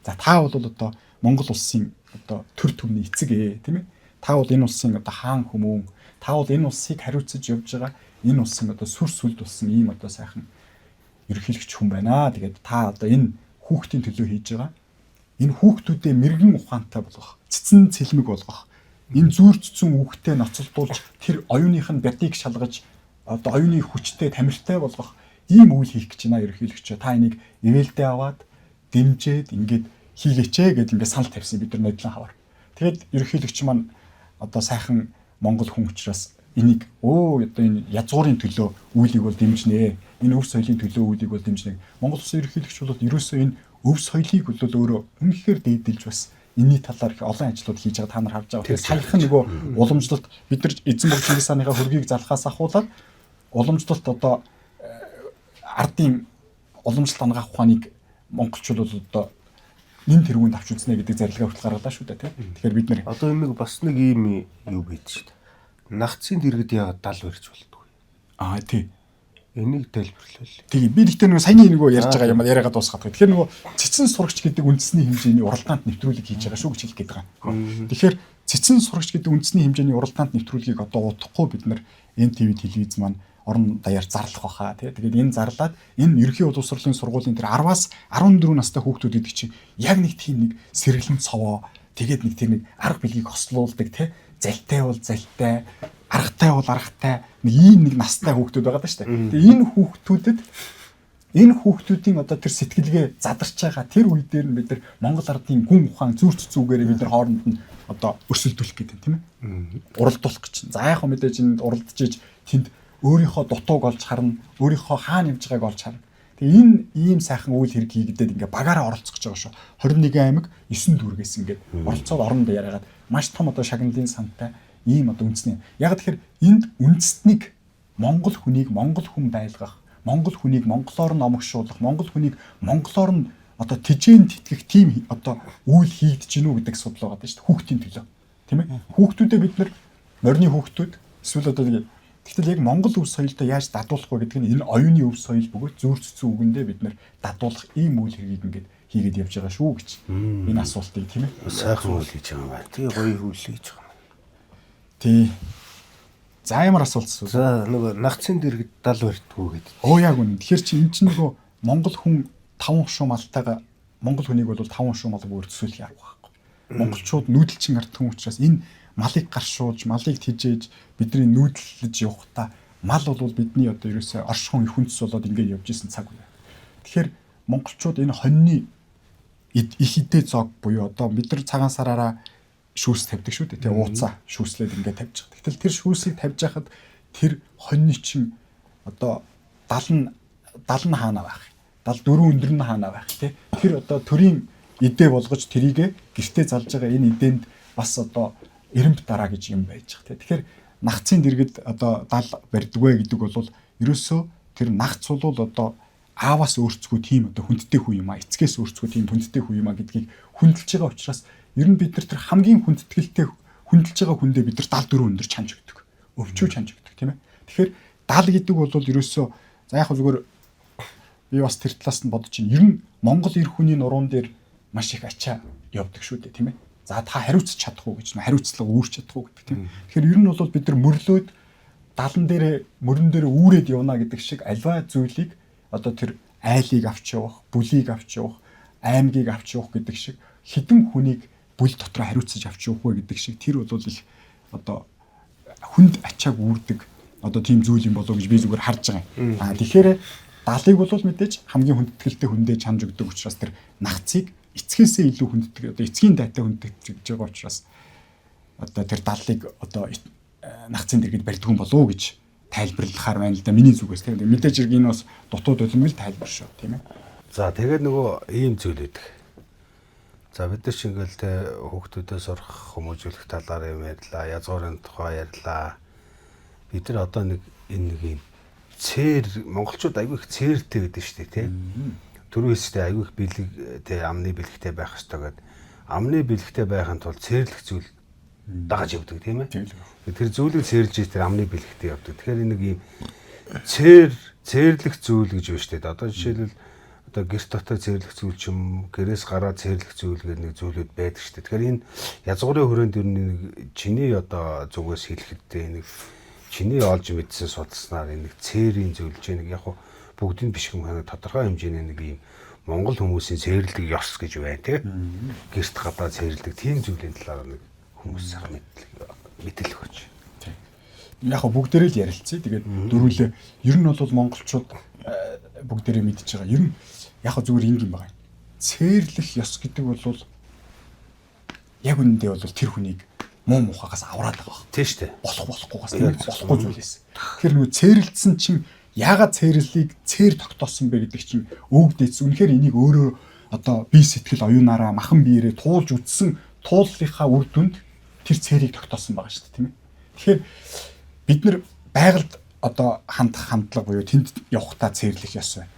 B: За та бол одоо Монгол улсын одоо төр түмний эцэг тийм ээ. Та бол энэ улсын одоо хаан хүмүүн, та бол энэ улсыг хариуцаж явж байгаа энэ улсын одоо сүр сүлд болсон ийм одоо сайхан ерөнхийлөгч хүн байна. Тэгээд та одоо энэ хүүхдийн төлөө хийж байгаа энэ хүүхдүүдээ мэрэгэн ухаантай болгох, цэцэн цэлмэг болгох, энэ зүүр цэцэн үхтэй ноцолдуулж тэр оюуных нь бядыг шалгаж одоо оюуны хүчтэй тамиртай болгох ийм үйл хийх гэж байна ерөнхийлөгч. Та энийг ивэлдээ аваад дэмжиж ингээд хийгээч ээ гэдээ ингээд санал тавьсан бид нар нодлон хавар. Тэгээд ерөнхийлөгч маань одоо сайхан монгол хүн учраас энийг одоо энэ язгуурын төлөө үйлийг бол дэмжинэ. Энэ өв соёлын төлөө үйлийг бол дэмжинэ. Монгол улсын ерөнхийлөгч бол ерөөсөө энэ өв соёлыг бол өөрөө үнэхээр дээдэлж бас энэний талаар их олон ажлууд хийж байгаа та нар харж байгаа. Тэгэхээр саяхан нөгөө уламжлалт бид нар эзэн бог Чингис хааныхаа хөргийг залхаас ахуулаад уламжлалт одоо ардын уламжлалт ангаах ухааныг монголчууд бол одоо нэн тэргуунд авч үзнэ гэдэг зарилгаа хүртэл гаргалаа шүү дээ, тийм. Тэгэхээр бид нэр
C: одоо энэ нэг бас нэг ийм юу байд шүү дээ. Нагцын дэргэд яагаад дал барьж болдгоо.
B: Аа тий.
C: Энийг тайлбарлавал.
B: Тий. Би гэхдээ нөгөө саяны нөгөө ярьж байгаа юм яриагаа дуусгаад. Тэгэхээр нөгөө цэцэн сурагч гэдэг үндэсний хэмжээний уралдаанд нэвтрүүлэг хийж байгаа шүү гэж хэлэх гээд байгаа. Тэгэхээр цэцэн сурагч гэдэг үндэсний хэмжээний уралдаанд нэвтрүүлгийг одоо удахгүй бид нар NTV телевиз маань орон даяар зарлах байхаа тий. Тэгээд энэ зарлаад энэ ерөнхий боловсролын сургуулийн тэр 10-аас 14 настай хүүхдүүд гэдэг чинь яг нэг тийм нэг сэргэлэн цовоо тэгээд нэг тэр нэг арга билгийг хослуулдаг тий. Залтай бол залтай, аргатай бол аргатай нэг ийм нэг настай хүүхдүүд байгаа даа шүү дээ. Тэгээ энэ хүүхдүүдэд энэ хүүхдүүдийн одоо тэр сэтгэлгээ задарч байгаа тэр үе дээр нь бид нар Монгол ардын гүн ухаан зүүрч зүгээрээ бид нар хооронд нь одоо өрсөлдүүлэх гэдэг тийм ээ. Уралдуулах гэж. За яг хөө мэдээж энд уралдаж иж тэнд өөрийнхөө дутууг олж харна, өөрийнхөө хаана явж байгааг олж харна. Тэгээ энэ ийм сайхан үйл хэрэг хийгдээд ингээ багаараа оролцох гэж байгаа шүү. 21 аймаг 9 дүүргээс ингээд оролцоод оронд яриагаад маш том одоо шагналын сантай ийм одоо үндэсний. Яг тэгэхээр энд үндэстнийг монгол хүнийг монгол хүн байлгах, монгол хүнийг монголоор нь омогшуулах, монгол хүнийг монголоор нь одоо тэжээн тэтгэх тийм одоо үйл хийгдэж гинүү гэдэг асуудал байгаа шүү дээ. Хүүхдийн төлөө. Тийм ээ? Хүүхдүүдээ бид нар морины хүүхдүүд эсвэл одоо тэгтэл яг монгол өв соёлдоо яаж дадуулах вэ гэдэг нь энэ оюуны өв соёл бөгөөд зүүр цэцэн үгэндээ бид нар дадуулах ийм үйл хэргийг ингээд хийгээд явж байгаа шүү гэж энэ асуултыг тийм ээ.
A: Сайхан үйл хийж байгаа юм байна.
C: Тий, гоё үйл хийж байгаа юм.
B: Тий. За ямар асуулт асуу.
C: За нөгөө нагцын дэргэд дал барьдгүү гэдэг.
B: Оо яг үнэн. Тэгэхээр чи эн чинь нөгөө монгол хүн 5 хошуу малтайгаа монгол хүнийг бол 5 хошуу мал бүр төсөөлөх арга байхгүй. Монголчууд нүүдэлчин ард түмэн учраас энэ малыг гаршуулж, малыг тижээж бидний нүүдлэж явахдаа мал бол бидний одоо ерөөсөө оршихуун их хүндэс болоод ингээд явж исэн цаг үе. Тэгэхээр монголчууд энэ хоньны их идэ зог буюу одоо бид нар цагаан сараараа шүүс тавьдаг шүү дээ. Тэгээ ууцаа шүүслээд ингээд тавьж байгаа. Гэтэл тэр шүүсийг тавьж байхад тэр хоньны чинь одоо 70 70 нь хаана байх? 74 өндөр нь хаана байх те? Тэр одоо төрийн идэ болгож тэрийгэ гэртээ залж байгаа энэ идэнд бас одоо эрэмб дараа гэж юм байж байгаа тийм. Тэгэхээр нагцын дэргэд одоо дал барьдгүй гэдэг бол ерөөсөө тэр нагц бол одоо ааваас өөрцгөө тийм одоо хүндтэй хүн юм а, эцгээс өөрцгөө тийм хүндтэй хүн юм а гэдгийг хүндэлж байгаа учраас ер нь бид нар тэр хамгийн хүндэтгэлтэй хүндэлж байгаа хүндээ бид нар 74 өндөр чанж өгдөг. Өвчүү чанж өгдөг тийм ээ. Тэгэхээр дал гэдэг бол ерөөсөө за яг зүгээр би бас тэр талаас нь бодож чинь ер нь Монгол эр хүний нуруунд дээр маш их ачаа явдаг шүү дээ тийм ээ. За та хариуцж чадах уу гэж, хариуцлага үүрч чадах уу гэдэг тийм. Тэгэхээр ер нь бол бид нар мөрлөөд далан дээрээ мөрөн дээрээ үүрээд явна гэдэг шиг альва зүйлийг одоо тэр айлыг авч явах, бүлийг авч явах, аймгийг авч явах гэдэг шиг хідэн хүнийг бүл дотроо хариуцаж авч явах вэ гэдэг шиг тэр бол их одоо хүнд ачааг үүрдэг одоо тийм зүйл юм болоо гэж би зүгээр харж байгаа юм. Аа тэгэхээр далыг бол мэдээж хамгийн хүндэтгэлтэй хүндээ чанж өгдөг учраас тэр нагцыг эцгээсээ илүү хүнддэг одоо эцгийн дайтай хүндтгэж байгаа учраас одоо тэр даллыг одоо нагцын дэргэд барьдаг юм болов уу гэж тайлбарлахаар байна л да миний зүгээс тийм. Мэдээж хэрэг энэ бас дутууд үлмэл тайлбар шүү тийм ээ.
A: За тэгээд нөгөө ийм зүйл өгдөг. За бид нар ч ингээл те хүүхдүүдээ сурах, хүмүүжүүлэх талаар юм ярьлаа, язгуурын тухай ярьлаа. Бид нар одоо нэг энэ нэг юм цээр монголчууд айгүй их цээртэй гэдэг шүү дээ те. Түрүү хэлстэй айгүй их бэлэг те амны бэлэгтэй байх ёстой гэдэг. Амны бэлэгтэй байхын тулд цээрлэх зүйл дагаж явдаг тийм ээ. Тэр зүйлийг цээрлж тэр амны бэлэгтэй явдаг. Тэгэхээр нэг ийм цээрлэх зүйл гэж байна шүү дээ. Одоо жишээлбэл одоо гэрт дотор цээрлэх зүйл ч юм, гэрээс гараад цээрлэх зүйл гэх нэг зүйлүүд байдаг шүү дээ. Тэгэхээр энэ язгуурын хүрээнд ер нь нэг чиний одоо зүгээс хэлэхэд нэг чиний олж мэдсэн судалснаар энэ нэг цээрийн зүйл чинь нэг яг хуу бүгдийг биш юм ханаа тодорхой хэмжээний нэг ийм монгол хүмүүсийн цээрлэг ёс гэж байна тий. Гэрт гадаа цээрлэг тийм зүйлийн талаар нэг хүмүүс сайхан мэдлэг өгч.
B: Тийм. Яг хөө бүгдээрээ л ярилцъя. Тэгээд дөрүлээ ер нь бол монголчууд бүгдээрээ мэдж байгаа. Ер нь яг хөө зүгээр ингэ юм байгаа. Цээрлэх ёс гэдэг бол яг үнэндээ бол тэр хүнийг муу мухагаас авраад байгаа баг.
A: Тийм шүү дээ.
B: Болох болохгүйгаас тийм болохгүй зүйлээс. Тэгэхээр нөгөө цээрлдсэн чинь яагаад цээрлийг цээр тогтоосон бэ гэдэг чинь өвгдээц. Үнэхээр энийг өөрөө одоо бие сэтгэл оюунаараа махан биеэрээ туулж үтсэн тууллынхаа үр дүнд тэр цээрийг тогтоосон байгаа шүү дээ тийм ээ. Тэгэхээр бид нар байгальд одоо хандах хандлага буюу тэнд явахдаа цээрлэх ёс байна.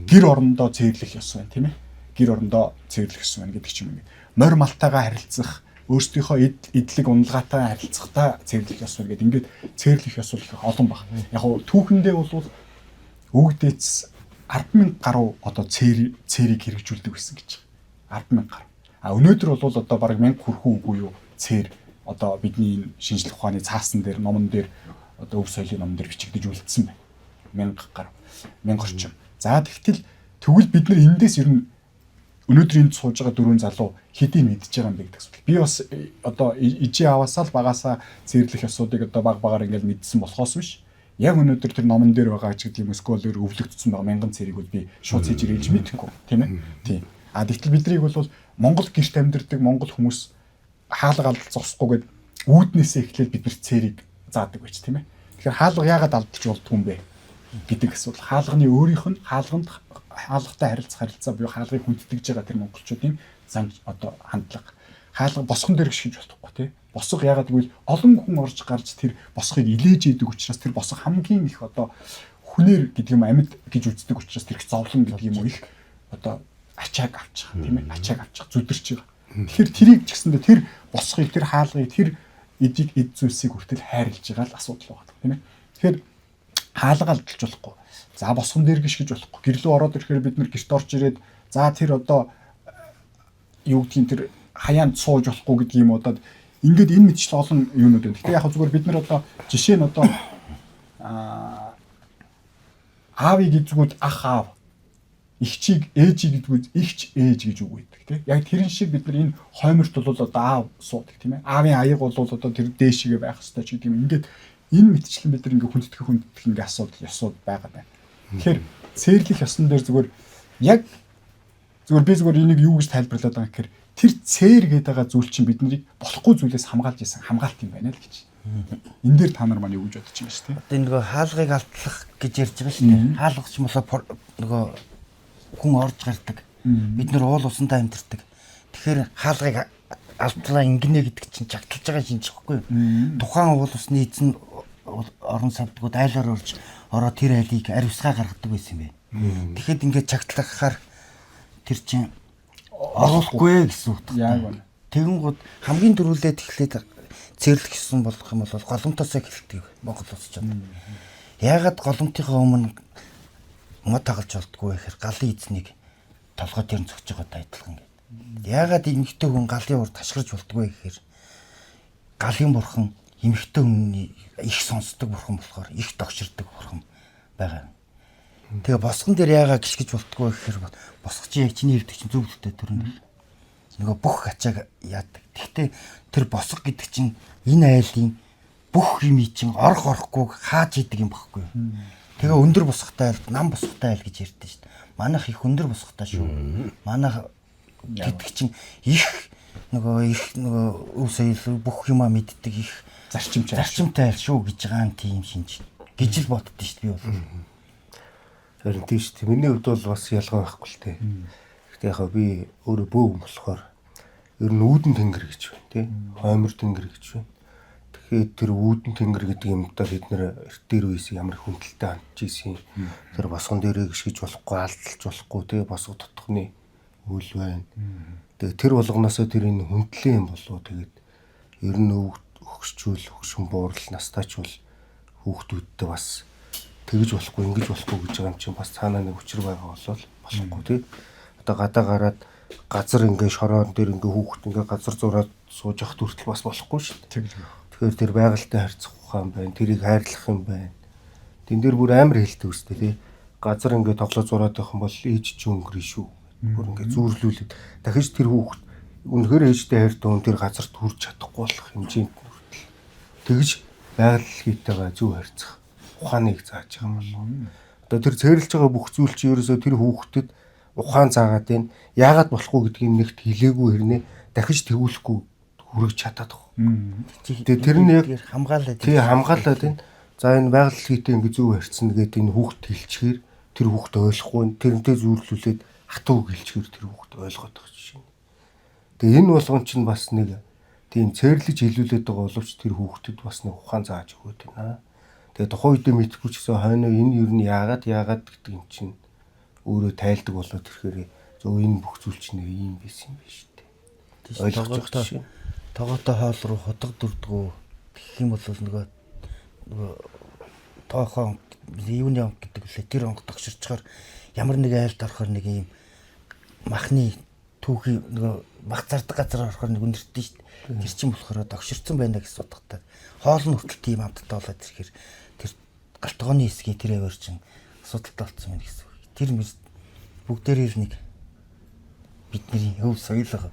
B: Гэр орондоо цээрлэх ёс байна тийм ээ. Гэр орондоо цээрлэх ёс байна гэдэг ч юм ингээд. Морь малтайгаа харилцах, өөрсдийнхөө эдлэг унлгаатайгаа харилцахдаа цээрлэх ёс байна гэдэг ингээд цээрлэх ёс бол их олон баг. Яг нь түүхэндээ бол өвгдээц 10,000 гаруй одоо цээрийг хэрэгжүүлдэг байсан гэж. 10,000 гаруй. А өнөөдөр бол одоо бараг 1000 хүрхүү үгүй юу цээр одоо бидний энэ шинжлэх ухааны цаасан дээр номон дээр одоо өв соёлын номон дээр бичигдэж үлдсэн байна. 1000 гаруй 1000 орчим. За тэгтэл тэгвэл бид нар эндээс ер нь өнөөдөр энд сууж байгаа дөрвөн залуу хэдийг мэдж байгаа юм бэ гэдэг асуудал. Би бас одоо ижи аваасаа л багасаа цээрлэх ёсуудыг одоо баг багаар ингээл мэдсэн болохоос биш. Яг өнөөдөр тэр номон дээр байгаа ч гэдэг юм эсвэл өвлөгдсөн байгаа мянган цэрийг бол би шууд цээжээр хэлж мэдэхгүй тийм ээ. Тийм. А тэгтэл биднийг бол Монгол гэрт амьдардаг монгол хүмүүс хаалга алдал зогсохгүйгээд үүднээсээ эхлээл бид нар цэрийг заадаг байж тийм ээ. Тэгэхээр хаалга яагаад алдаж болдгүй юм бэ гэдэг асуудал. Хаалганы өөрийнх нь хаалганд хаалгатай харилцах харилцаа буюу хаалгыг хүндэтгэж байгаа тэр монголчуудын зан одоо хандлага. Хаалга босгон дээр гიშгэж болохгүй тий. Босго яагаад гэвэл олон хүн орж гарч тэр босхыг илээж идэг учраас тэр босго хамгийн их одоо хүнээр гэдэг юм амьд гэж үздэг учраас тэр их зовлон гэдэг юм уу их одоо ачааг авчих тийм ээ ачааг авчих зүдэрч байгаа. Тэгэхээр тэрийг ч гэсэндээ тэр босхыг тэр хаалгыг тэр эдийг эд зүйлсийг хүртэл хайрлаж байгаа л асуудал байгаа тийм ээ. Тэгэхээр хаалга алдалж болохгүй. За босгон дээр гიშгэж болохгүй. Гэрлүү ороод ирэхээр бид нэр гэрт орж ирээд за тэр одоо юу гэдгийг тэр хаяанд сууж болохгүй гэдэг юм удаад ингээд энэ мэтчил олон юунууд байна. Гэтэ яг зүгээр бид нар одоо жишээ нь одоо аавыг эзгүүд ах аав эгчийг ээжийг гэдгүүд эгч ээж гэж үг байдаг тий. Яг тэрэн шиг бид нар энэ хойморт бол одоо аав суудаг тийм ээ. Аавын аяга бол одоо тэр дээшгээ байх ёстой ч гэдэг юм. Ингээд энэ мэтчлэн бид нар ингээ хүндэтгэх ингээ асуудал ёсууд байгаа байна. Тэгэхээр цээрлэх ёсон дээр зүгээр яг зүгээр би зүгээр энийг юу гэж тайлбарлаад байгаа гэхээр тэр цээр гэдэг байгаа зүйл чинь биднийг болохгүй зүйлээс хамгаалж исэн хамгаалт юм байна л гэж. Энэ дээр та нар маань юу гэж бодож байна шүү дээ.
D: Одоо энэ нөгөө хаалгыг алтлах гэж ярьж байгаа шүү дээ. Хаалгач болоо нөгөө хүн орж гардаг. Бид нар уул усандаа амьдардаг. Тэгэхээр хаалгыг алдлаа ингэнэ гэдэг чинь чагталж байгаа шинж байхгүй юу? Тухайн уул усны эзэн орон савдгууд айлаар орж ороо тэр айлыг аривсгаа гаргадаг байсан юм байна. Тэгэхэд ингээд чагтлахаар тэр чинь оруулахгүй гэсэн утгатай. Тэгэнгүүт хамгийн дөрүлээд эхлээд цэрлэх гэсэн болох юм бол голомтоос эхэлдэг Монгол улс ч. Яагаад голомтынхоо өмнө мод тагалж болдгоо вэ гэхээр галын эзнийг толгой дээр нь зөгж байгаатай адилхан гэдэг. Яагаад эмэгтэй хүн галын урд ташгарч болдгоо вэ гэхээр галын бурхан эмэгтэй хүний их сонсдог бурхан болохоор их догширдаг бурхан байгаа. Тэгээ босгон дээр яагаад гიშгэж болдгоо вэ гэхээр босго чи яг чиний хэлдэг чинь зөв л дээ түрүүн. Нөгөө бүх ачааг яадаг. Гэхдээ тэр босго гэдэг чинь энэ айлын бүх юм чинь орох орохгүй хааж идэг юм багхгүй юу. Тэгээ өндөр босготой айл, нам босготой айл гэж ярьдэн шүү дээ. Манайх их өндөр босготой шүү. Манайх гэдэг чинь их нөгөө их нөгөө өв соёл бүх юмаа мэддэг их зарчимтай айл шүү гэж байгаа юм тийм шинж гэж л боддоо шүү дээ би бол.
C: Харин тийм шүү дээ. Миний хувьд бол бас ялгаа байхгүй л дээ. Гэхдээ яг би өөрөө бөв болохоор ер нь үүдэн тэнгэр гэж байна тий. Хоймор тэнгэр гэж байна. Тэгэхээр тэр үүдэн тэнгэр гэдэг юмдаа бид нэр эрт дээр үеэс ямар хүндэлтэй хандж ийсэн. Тэр босгон дээрээ гიშгэж болохгүй, алдалж болохгүй тий босго дотхны үйл байна. Тэгээ тэр болгоноосоо тэр энэ хүндлийн юм болов тэгээд ер нь өгшчүүл, өгшин буурал настаач бол хүүхдүүдтэй бас тэгж болохгүй, ингэж болохгүй гэж байгаа юм чинь бас цаанаа нэг учир байгаа болол болохгүй тий. Одоо гадаа гараад газар ингээ шороон дээр ингээ хүүхд ингээ газар зураад сууж явах хүртэл бас болохгүй шүү дээ. Тэгэхээр тэр байгальтай харьцах ухаан байна, тэрийг хайрлах юм байна. Тэн дээр бүр амар хэлдэг үстэй тий. Газар ингээ тоглоо зураад байх юм бол ээж чи өнгөрнө шүү. Бүр ингээ зүүрлүүлээд дахиж тэр хүүхд үнэхээр ээжтэй хайртай хүн тэр газарт хүрч чадахгүй болох хэмжээнд хүртэл тэгж байгаль хийтэйгээ зөв харьцах ухааныг зааж байгаа юм бол. Одоо тэр цээрлж байгаа бүх зүйл чи ерөөсөө тэр хүүхдэд ухаан заагаад байна. Яагаад болохгүй гэдгийг нэгт хэлээгүй хэрнээ дахиж тэгүүлэхгүй хүрэж чадаад байгаа. Тэгээ тэр нь яг
D: хамгаалаад
C: тий хамгаалаад байна. За энэ байгаль хийтэй ингэ зөв харьцна гэдэг энэ хүүхд хэлчихээр тэр хүүхд ойлгохгүй, тэрнтэй зүүрлүүлээд хатуу хэлчихээр тэр хүүхд ойлгоод байгаа жишээ. Тэгээ энэ болгон чинь бас нэг тийм цээрлэж хэлүүлээд байгаа боловч тэр хүүхдэд бас нэг ухаан зааж өгөөд байна. Тэгээ тухайн үедээ мэдхгүй ч гэсэн хойноо энэ ер нь яагаад гэдэг юм чинь өөрөө тайлдаг болоод ирэхээр зөв энэ бүх зүйл чинь ийм байсан юм байна шүү дээ. Ойлгож байгаа жишээ.
D: Тогоотой хоол руу худаг дүрдгүү гэх юм бол нөгөө тоохоо юуны онг гэдэг лээ тэр онг тогширчхаар ямар нэг айлд орохоор нэг ийм махны түүхий нөгөө мах зардаг газар орохоор нэг өндөртөн шүү дээ. Тэр чинь болохоор тогширцсан байна гэсэн утгатай. Хоол нь хүртэл тийм амттай болоод ирэхээр тэр галтгооны хэсгийн тэр аваар чинь асуудалтай болсон байна гэсэн үг. Тэр бүгдээрээ л нэг бидний өв соёл байгаа.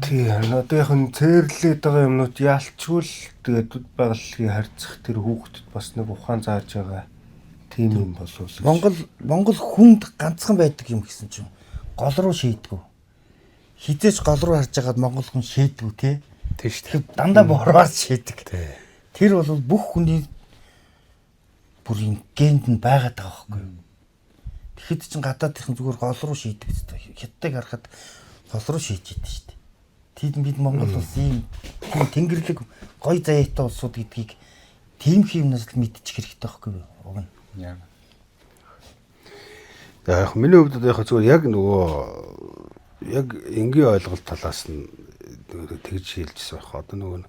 C: Тий, одоо яг нь цээрлээд байгаа юмнууд яалчгүй л тэгээд байгалийн харьцах тэр хүүхдэд бас нэг ухаан зааж байгаа тийм юм болов.
D: Монгол хүнд ганцхан байдаг юм гэсэн чинь гол руу шийдгүү. Хизээч гол руу харж байгаад монгол хүн шийдгүү те.
A: Тийм шүү дээ.
D: Дандаа бороор шийдэг. Тэр бол бүх хүний бүр юм генд нь байгаад байгаа байхгүй юу? Тэгэхэд чинь гадаадынхан зүгээр гол руу шийдэг гэдэг. Хятадыг харахад гол руу шийдэж идэв шүү дээ. Тэд бид Монгол улс ийм тийм тэнгэрлэг гой заяатай улсууд гэдгийг тийм юмнаас л мэдчих хэрэгтэй байхгүй юу? Уг нь.
B: Яг.
A: Яг миний хувьд яг зүгээр яг нөгөө яг энгийн ойлголт талаас нь тэгж хэлжсэн байх. Одоо нөгөө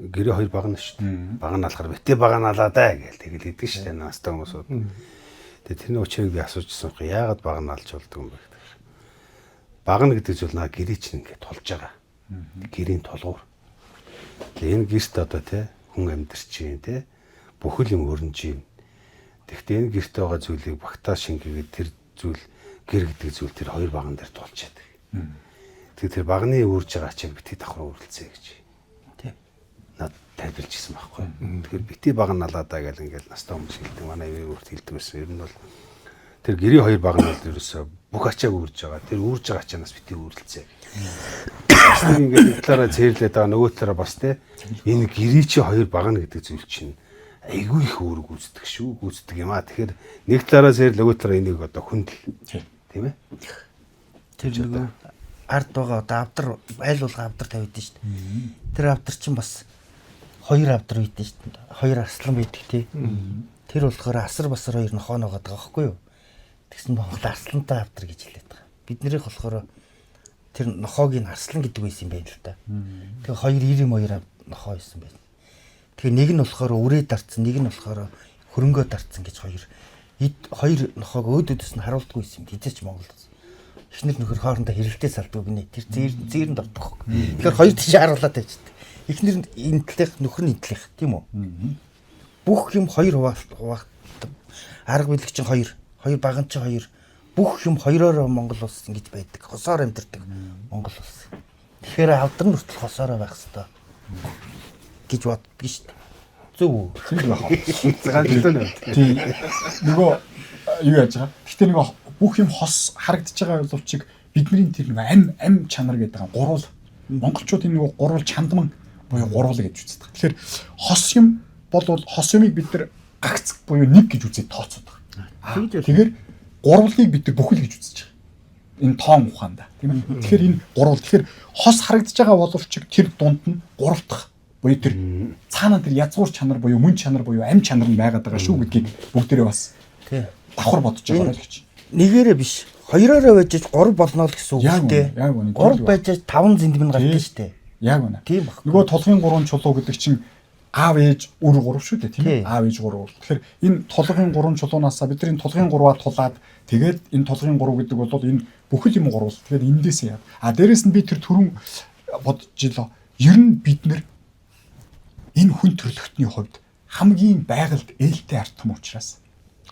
A: гэрээ хоёр багна шүү дээ. Багна алахаар битээ багна алаа даа гэж тэгэл хэлдэг шүү дээ настай хүмүүсүүд. Тэгээ тэрний учрыг би асуужсэн байхгүй яагаад багна алж болдог юм бэ гэдэг. Багна гэдэг зүйл наа гэрээ чинь ингээд тулж байгаа. Гэрийн тулгуур. Тэгээ энэ гэрт одоо те хүн амьдарч чинь те бүхэл юм өрнөж чинь. Тэгэхдээ энэ гэрт байгаа зүйлийг багтаа шингээгээд тэр зүйл гэр гэдэг зүйл тэр хоёр баган дээр тулж яадаг. Тэгээ тэр багны үүрж байгаа ачааг битгий давхар үүрлцээ гэж.
D: Тий.
A: Над тайлбарлаж ирсэн байхгүй. Тэгэхээр битгий баг нь алаадаа гэл ингээл настай хүмүүс хэлдэг. Манай ивэ үрт хэлдэг байсан. Ер нь бол тэр гэрийн хоёр баг нь бол ерөөсөө бүх ачааг үүрж байгаа. Тэр үүрж байгаа ачаанаас битгий үүрлцээ. Бас нэг ингээд нэг талаараа цээрлээд байгаа, нөгөө талаараа бас те энэ гэрээ чи хоёр баг нь гэдэг зүйл чинь айгүй их үүрэг гүйцэтгэх шүү, гүйцэтгэх юм аа. Тэгэхээр нэг талаараа цээл, нөгөө талаараа энийг одоо хүндэл. Тийм ээ.
D: Тэр нөгөө ард байгаа одоо авдар айл болго авдар тавьдсан шүү дээ. Тэр авдар чинь бас хоёр авдар байдсан шүү дээ. Хоёр арслан байдаг тий. Тэр болохоор асар басар хоёр нохоо ногоод байгаа байхгүй юу? Тэгсэн Монгол арслантай авдар гэж хэлээд байгаа. Биднэрийнх болохоор тэр нохоог нь арслан гэдэг байсан юм байна л да. Тэгээ хоёр 92 нохоо байсан байна. Тэгээ нэг нь болохоор үрээ дарцсан, нэг нь болохоор хөрөнгөө дарцсан гэж хоёр хоёр нохоог өөд өөдөөс нь харуулдаггүй байсан юм. Хизээч Монголд. Эхнэр нөхөр хоорондоо хэрэлдээ салдгүй гинэ. Тэр зээр зээрэнд ордог. Тэгэхээр хоёр тийш харуулаад тавьчихдаг. Эхнэр нь энэ талынх, нөхөр нь энэ талынх, тийм үү? Бүх юм хоёр хуваалт арга билэг чинь хоёр, хоёр баган чинь хоёр, бүх юм хоёроор Монгол улс ингэж байдаг. Хосоор амьдардаг Монгол улс. Тэгэхээр авдар нь хүртэл хосоороо байх хэвээр гэж боддөг шүү дээ. Зөв үү?
B: Тийм байх.
A: Ганцлаа нэ.
B: Тийм. Нөгөө юу яаж байгаа? Гэхдээ нөгөө бүх юм хос харагдаж байгаа боловч бидний тэр нөгөө ам чанар гэдэг байгаа гурвал. Монголчууд энэ нөгөө гурвал чандман буюу гурвал гэж үздэг. Тэгэхээр хос юм бол хос юмыг бид нар гагц буюу нэг гэж үзээд тооцоод байгаа. Тэгэхээр гурвалыг бид нар бүхэл гэж үзэж байгаа. Энэ тоон ухаанда, тийм ээ. Тэгэхээр энэ гурвал, тэгэхээр хос харагдаж байгаа боловч тэр дунд нь гурав дахь буюу тэр цаана тэр язгуур чанар буюу мөн чанар буюу ам чанар нь байгаад байгаа шүү гэдгийг бүгдээрээ бас давхар бодож байгаа л гэж.
D: Нэгээрээ биш. Хоёроороо байж гурав болно л гэсэн үг
B: Яг
D: шүү дээ.
B: үнэ, яг үнэ.
D: Гурав байж таван зэндмэн гардаг шүү дээ.
B: Яг үнэ.
D: Тийм баг.
B: Нөгөө тулгын гурван чулуу гэдэг чинь аав ээж үр гурав шүү дээ, тийм ээ.
D: Тийм.
B: Аав ээж гурав. Тэгэхээр энэ тулгын гурван чулуунаасаа бид нар энэ тулгын гурваа тулаад тэгээд энэ тулгын гурав гэдэг бол энэ бүхэл юм гурвал. Тэгээд эндээсээ яа. А дээрэс нь би тэр түрүүн бодож илоо. Ер нь бид нар энэ хүн төрөлхтний хувьд хамгийн байгальд ээлтэй ард түмэн учраас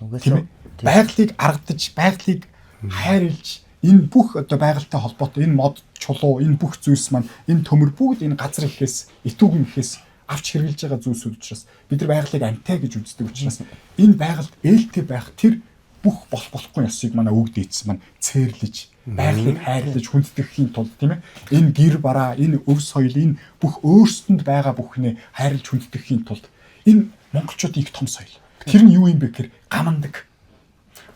B: тийм ээ. Байгалыг аргадаж, байгалыг хайрлж, энэ бүх одоо байгальтай холбоотой энэ мод, чулуу, энэ бүх зүйлс маань, энэ төмөр бүгд энэ газар ихэс, итүүгэн ихэс авч хэрэглэж байгаа зүйлсүүд учраас бид нар байгалыг амьтай гэж үздэг учраас энэ байгальд ээлтэй байх тэр бүх болох болохгүй ёсыг манай өвөг дээдс маань цээрлэж, байгалыг хайрлаж хүндэтгэхийн тулд, тийм ээ, энэ гэр бараа, энэ өв соёл, энэ бүх өөрсдөнд байгаа бүхнээ хайрлаж хүндэтгэхийн тулд энэ монголчуудын их том соёл. Тэр нь юу юм бэ гэхээр гамандаг.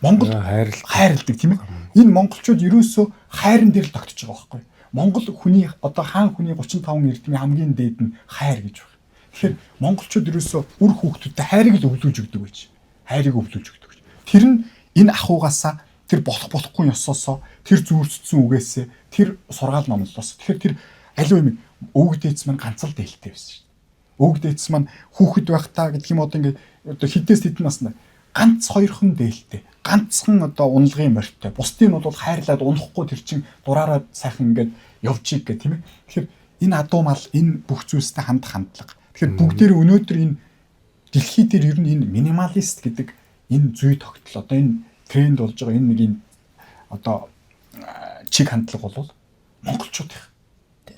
B: Монгол хайрладаг, тийм ээ. Энэ монголчууд ерөөсөө хайран дээр л тогтож байгаа байхгүй. Монгол хүний одоо хаан хүний 35 эрдмийн хамгийн дээд нь хайр гэж байна. Тэгэхээр монголчууд ерөөсөө үр хүүхдүүдтэй хайрыг л өвлүүлж өгдөг байж. Хайрыг өвлүүлж өгдөг гэж. Тэр нь энэ ахуйгаасаа тэр болох болохгүй ёсоосоо тэр зүүрцсэн үгээсээ тэр сургаал номлолоос. Тэгэхээр тэр аливаа юм өвөг дээдс маань ганц л дээлтэй байсан шүү дээ. Өвөг дээдс маань хүүхэд байхдаа гэдэг юм одоо ингээд одоо хідээс хэдэн насна ганц хоёрхан дээлтэй, ганцхан одоо унлгын морьтой. Бусдын нь бол хайрлаад унахгүй тэр чин дураараа сайхан ингээд явжиг гэх тийм ээ. Тэгэхээр энэ адуу мал энэ бүх зүйлстэй хандах хандлага. Тэгэхээр бүгдээр өнөөдөр энэ дэлхий дээр ер нь энэ минималист гэдэг энэ зүй тогтол одоо энэ тренд болж байгаа энэ нэг энэ одоо чиг хандлага бол монголчуудын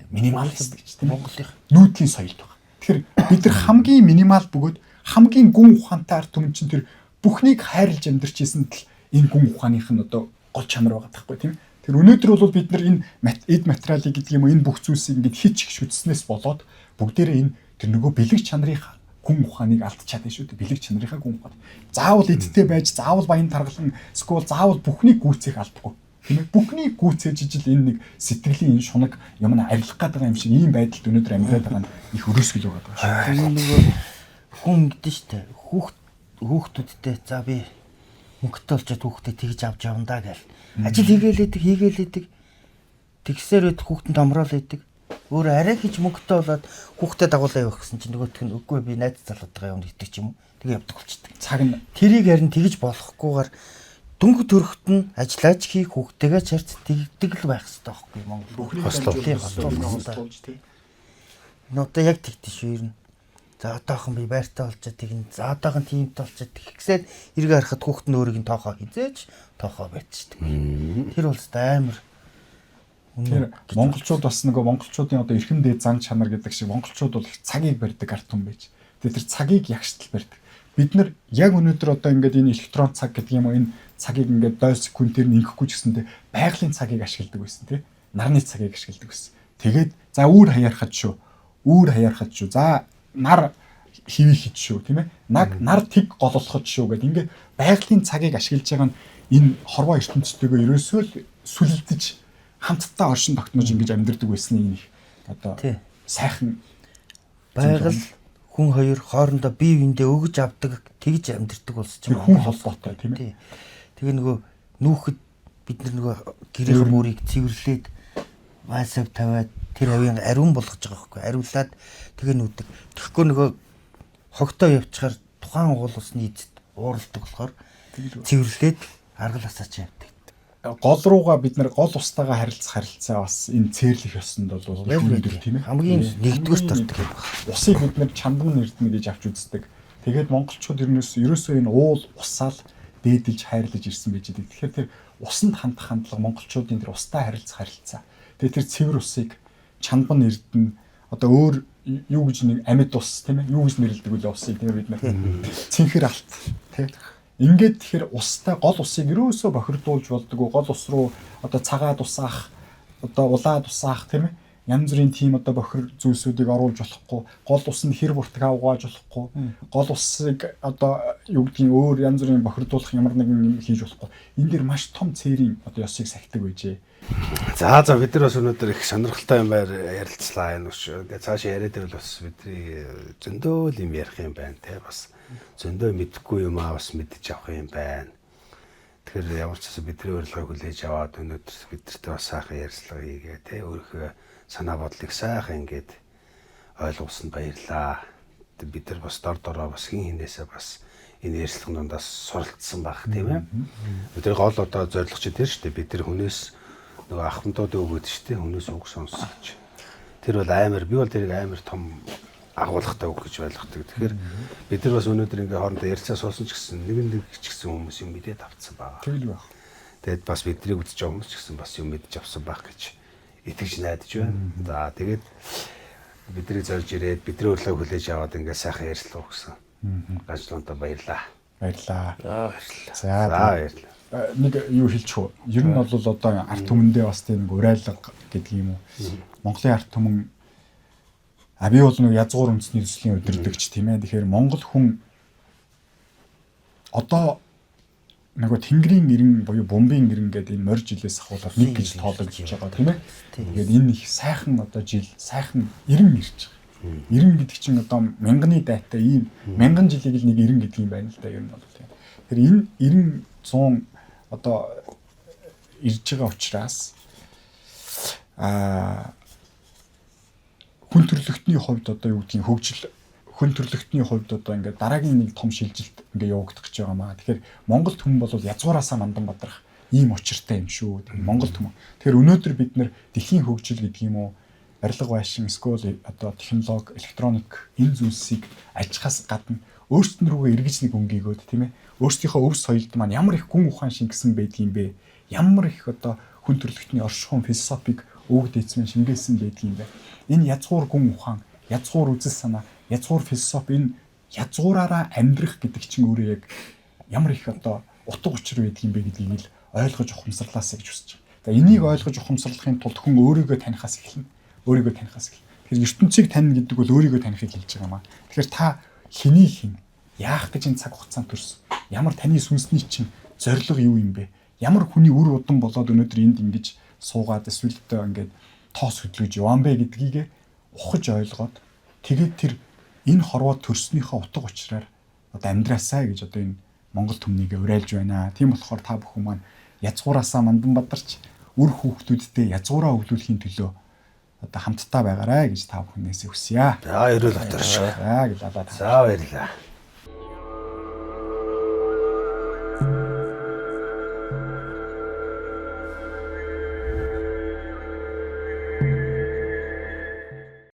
B: минималист гэж тийм ээ.
D: Монголынх
B: нүүдлийн соёлд байгаа. Тэгэхээр бид нар хамгийн минимал бөгөөд хамгийн гүн ухаантай ард түмэн чинь тэр бүхнийг хайрлж амьдарч исэн тал энэ гүн ухааных нь одоо гол чанар байгаа байхгүй тийм ээ. Тэр өнөөдөр бол бид нар энэ эд материалыг гэдэг юм уу энэ бүх зүйлсийг ингээд хич их шүтснээс болоод бүгдээрээ энэ тэр нөгөө бэлэг чанарын гүн ухааныг алдчихад байна шүү дээ. Бэлэг чанарынхаа гүн ухаан. Заавал эдтэй байж, заавал баян таргалан, эсвэл заавал бүхнийг гүйцээх албагүй. Тийм ээ. Бүхнийг гүйцээж ижил энэ нэг сэтгэлийн энэ шунаг юм нь арилах гээд байгаа юм шиг ийм байдалд өнөөдөр амьдраад байгаа нь их өрөөсгөл байгаа даа шүү.
D: Тэр нөгөө хүн ингэдэж штэ. Хүүхдүүдтэй за би мөнгөтэй болчиход хүүхдээ тэгж авч явна да гэл. Ажил хийгээлээдэг. Тэгсээр өд хүүхдэн томроол идэг. Өөрөө арай хийж мөнгөтэй болоод хүүхдээ дагуулаа явах гэсэн чинь нөгөөх нь үгүй би найз залуутайгаа явна гэдэг ч юм уу. Тэгээ явдаг болчихдээ.
B: Цаг нь
D: Тэрийг харин тэгж болохгүйгээр дөнгө төрөхт нь ажиллаач хийх хүүхдтэйгээ ч харьц тэгдэг л байх хэрэгтэй байхгүй Монгол.
B: бүхнийг
A: Хослол.
D: Тийм, хослол.
B: тийм.
D: Одоо яг тэгдэж шүү ер нь. За одоохон би байртай болчиход тэгнэ. За одоохон тиймтэй болчиход тэгсээд эргээ харахад хүүхд нь өөрийг нь тоохоо хизээж тоохоо байцдаг. Тэр бол өстой амар.
B: Тэгэхээр монголчууд бас нөгөө монголчуудын одоо эрхэм дээд зан чанар гэдэг шиг монголчууд бол их цагийг барьдаг ард түмэн байж. Тэгээ тэр цагийг ягштал барьдаг. Бид нар яг өнөөдөр одоо ингээд энэ электрон цаг гэдэг юм уу энэ цагийг ингээд 0 секундээр нь ингэхгүй ч гэсэндээ байгалийн цагийг ашигладаг байсан тий. Нарны цагийг ашигладаг байсан. Тэгээд за үүр хаяархад шүү. Үүр хаяархад шүү. За нар хивийхэд шүү тийм ээ. Наг нар тэг голлоход шүү гэдэг ингээд байгалийн цагийг ашиглаж байгаа нь энэ хорвоо ертөнцтэйгөө ерөөсөө л сүлэлдэж хамтдаа оршин тогтнож ингэж амьдардаг байсны энэ их одоо сайхан
D: байгаль хүн хоёр хоорондоо бие биендээ өгж авдаг тэгж амьдардаг болсон
B: чинь хүн холбоотой тийм ээ.
D: Тэгээ нөгөө нүүхэд бид нар нөгөө гэрийн мөрийг цэвэрлээд вайсав тавиад тэр хавийн ариун болгож байгаа байхгүй, ариулаад тэгээ нүүдэг. Тэгэхгүй нөгөө хогтоо явчихаар тухайн уул усны эзэд ууралдаг болохоор цэвэрлээд аргал асаач явдаг.
B: Гол руугаа бид нар гол устайгаа харилцах харилцаа бас энэ цээрлэх ёсонд бол их өндөр тийм ээ.
D: Хамгийн нэгдүгээрт ордог юм байна.
B: Усыг бид нар чандан эрдэнэ гэж авч үздэг. Тэгээд монголчууд ерөөсөө энэ уул усаал дээдэлж хайрлаж ирсэн байж байгаа. Тэгэхээр тэр усанд хандах хандлага монголчуудын тэр устай харилцах харилцаа. Тэгээд тэр цэвэр усыг чандан эрдэнэ одоо өөр юу гэж нэг амьд ус тийм ээ юу гэж нэрлэдэг вэ усыг тийм ээ бид нар цэнхэр алт тийм. Ингээд тэгэхээр устай гол усыг ерөөсөө бохирдуулж болдгоо, гол ус руу одоо цагаад усаах, одоо улаад усаах тийм ээ янз бүрийн тийм одоо бохир зүйлсүүдийг оруулж болохгүй, гол ус нь хэр буртаг авгааж болохгүй, гол усыг одоо юу гэдгийг өөр янз бүрийн бохирдуулах ямар нэгэн юм хийж болохгүй. Энэ дэр маш том цэрийн одоо ёсыг сахидаг байжээ.
A: За бид нар бас өнөөдөр их сонирхолтой юм байр ярилцлаа. Энэ ингээ цаашаа яриад байвал бас бидний зөндөө л юм ярих юм байна те, бас зөндөө мэдэхгүй юм аа бас мэдэж авах юм байна. Тэгэхээр ямар ч гэсэн бидний урилгыг хүлээж аваад өнөөдөр бидэртэй бас сайхан ярилцлага хийгээ те, өөрийнхөө санаа бодлыг сайхан ингээд ойлгуулсанд баярлаа. Бид нар бас дор дороо бас хин хинээсээ бас энэ ярилцлагын дундаас суралцсан байх тийм ээ. Бидний гол одоо зорилго чи тэр шүү дээ. Бид нар хүнээс нөгөө ахмадуудын үг гэдэг шүү дээ. Хүнээс үг сонсгож. Тэр бол амар, би бол тэрийг амар том агуулгатай үг гэж ойлгодог. Тэгэхээр бид нар бас өнөөдөр ингээ хоорондоо ярилцаа суусан ч гэсэн нэг нэг ч гэсэн хүмүүс юм мэдээд авцсан байгаа.
B: Тэгэл байх.
A: Тэгэд бас биднийг үзэж байгаа хүмүүс ч гэсэн бас юм мэдж авсан байх гэж итгэж найдаж байна. За тэгээд бидний зорж ирээд бидний урилгыг хүлээж аваад ингээ сайхан ярилцлага өгсөн. Ганцлонтой баярлаа.
B: Баярлаа.
A: Баярлалаа.
B: За
A: баярлалаа.
B: Нэг юу хэлчих үү? Ер нь бол одоо ард түмэндээ бас тийм нэг урайлга гэдэг юм уу? Монголын ард түмэн би бол нэг язгуур үндэсний төслийн удирдагч тийм ээ. Тэгэхээр Монгол хүн одоо нөгөө тэнгэрийн эрен буюу бомбын эрен гэдэг энэ морь жилээс ахуулаад нэг гэж тоологдож байгаа тийм ээ. Тэгээд энэ их сайхан одоо жил, сайхан эрен ирж байгаа. Эрен гэдэг чинь одоо мянганы дайтай ийм мянган жилийг л нэг эрен гэдэг юм байна л да ер нь бол тийм. Тэгэхээр энэ 90 100 одоо ирж байгаа учраас хүн төрлөختний хувьд одоо юу гэдгийг хөгжил, хүн төрлөختний хувьд одоо ингээд дараагийн нэг том шилжилт ингээд явагдах гэж байгаа маа. Тэгэхээр Монгол түмэн бол язгуураасаа мандан бадрах ийм учиртай юм шүү. Монгол түмэн. Тэгэхээр өнөөдөр бид нэр дэлхийн хөгжил гэдэг юм уу, барилга байшин, эсвэл одоо технологи, электроник энэ зүйлсийг ажихаас гадна өөрсдөн рүүгээ эргэж нэг өнгийгөөд тийм ээ. Өөрсдийнхөө өв соёлд маань ямар их гүн ухаан шингэсэн байдгийм бэ? Ямар их одоо хүн төрлөختний оршихуйн философик өвөг дээдсмэн шингээсэн байдгийм бэ? Энэ язгуур гүн ухаан, язгуур үзэл санаа, язгуур философи, энэ язгуураараа амьдрах гэдэг чинь өөрөө яг ямар их одоо утга учир байдгийм бэ гэдгийг л ойлгож ухамсарлаасаа гэж хүсэж байна. За энийг ойлгож ухамсарлахын тулд хүн өөрийгөө танихаас эхэлнэ. Өөрийгөө танихаас эхэлнэ. Тэгэхээр ертөнцийг танина гэдэг бол өөрийгөө танихыг хэлж байгаа юм аа. Тэгэхээр та хэний хин, яах гэж энэ цаг хугацаанд төрсөн? Ямар таны сүнсний чинь зорилго юу юм бэ? Ямар хүний үр удам болоод өнөөдөр энд ингэж суугаад эсвэл одоо ингээд тоос хөдлөж яваан бэ гэдгийг ухаж ойлгоод тэгээд тэр энэ хорвоо төрснийхөө утга учираар одоо амьдраасаа гэж одоо энэ Монгол түмнийг уриалж байна. Тийм болохоор та бүхэн маань язгуураасаа мандан бадарч үр хүүхдүүдтэй язгуураа өвлүүлэхийн төлөө одоо хамтдаа байгаарай гэж та бүхнээс хүсье.
A: За ерөөл доторш.
B: За гэлээ.
A: За баярлалаа.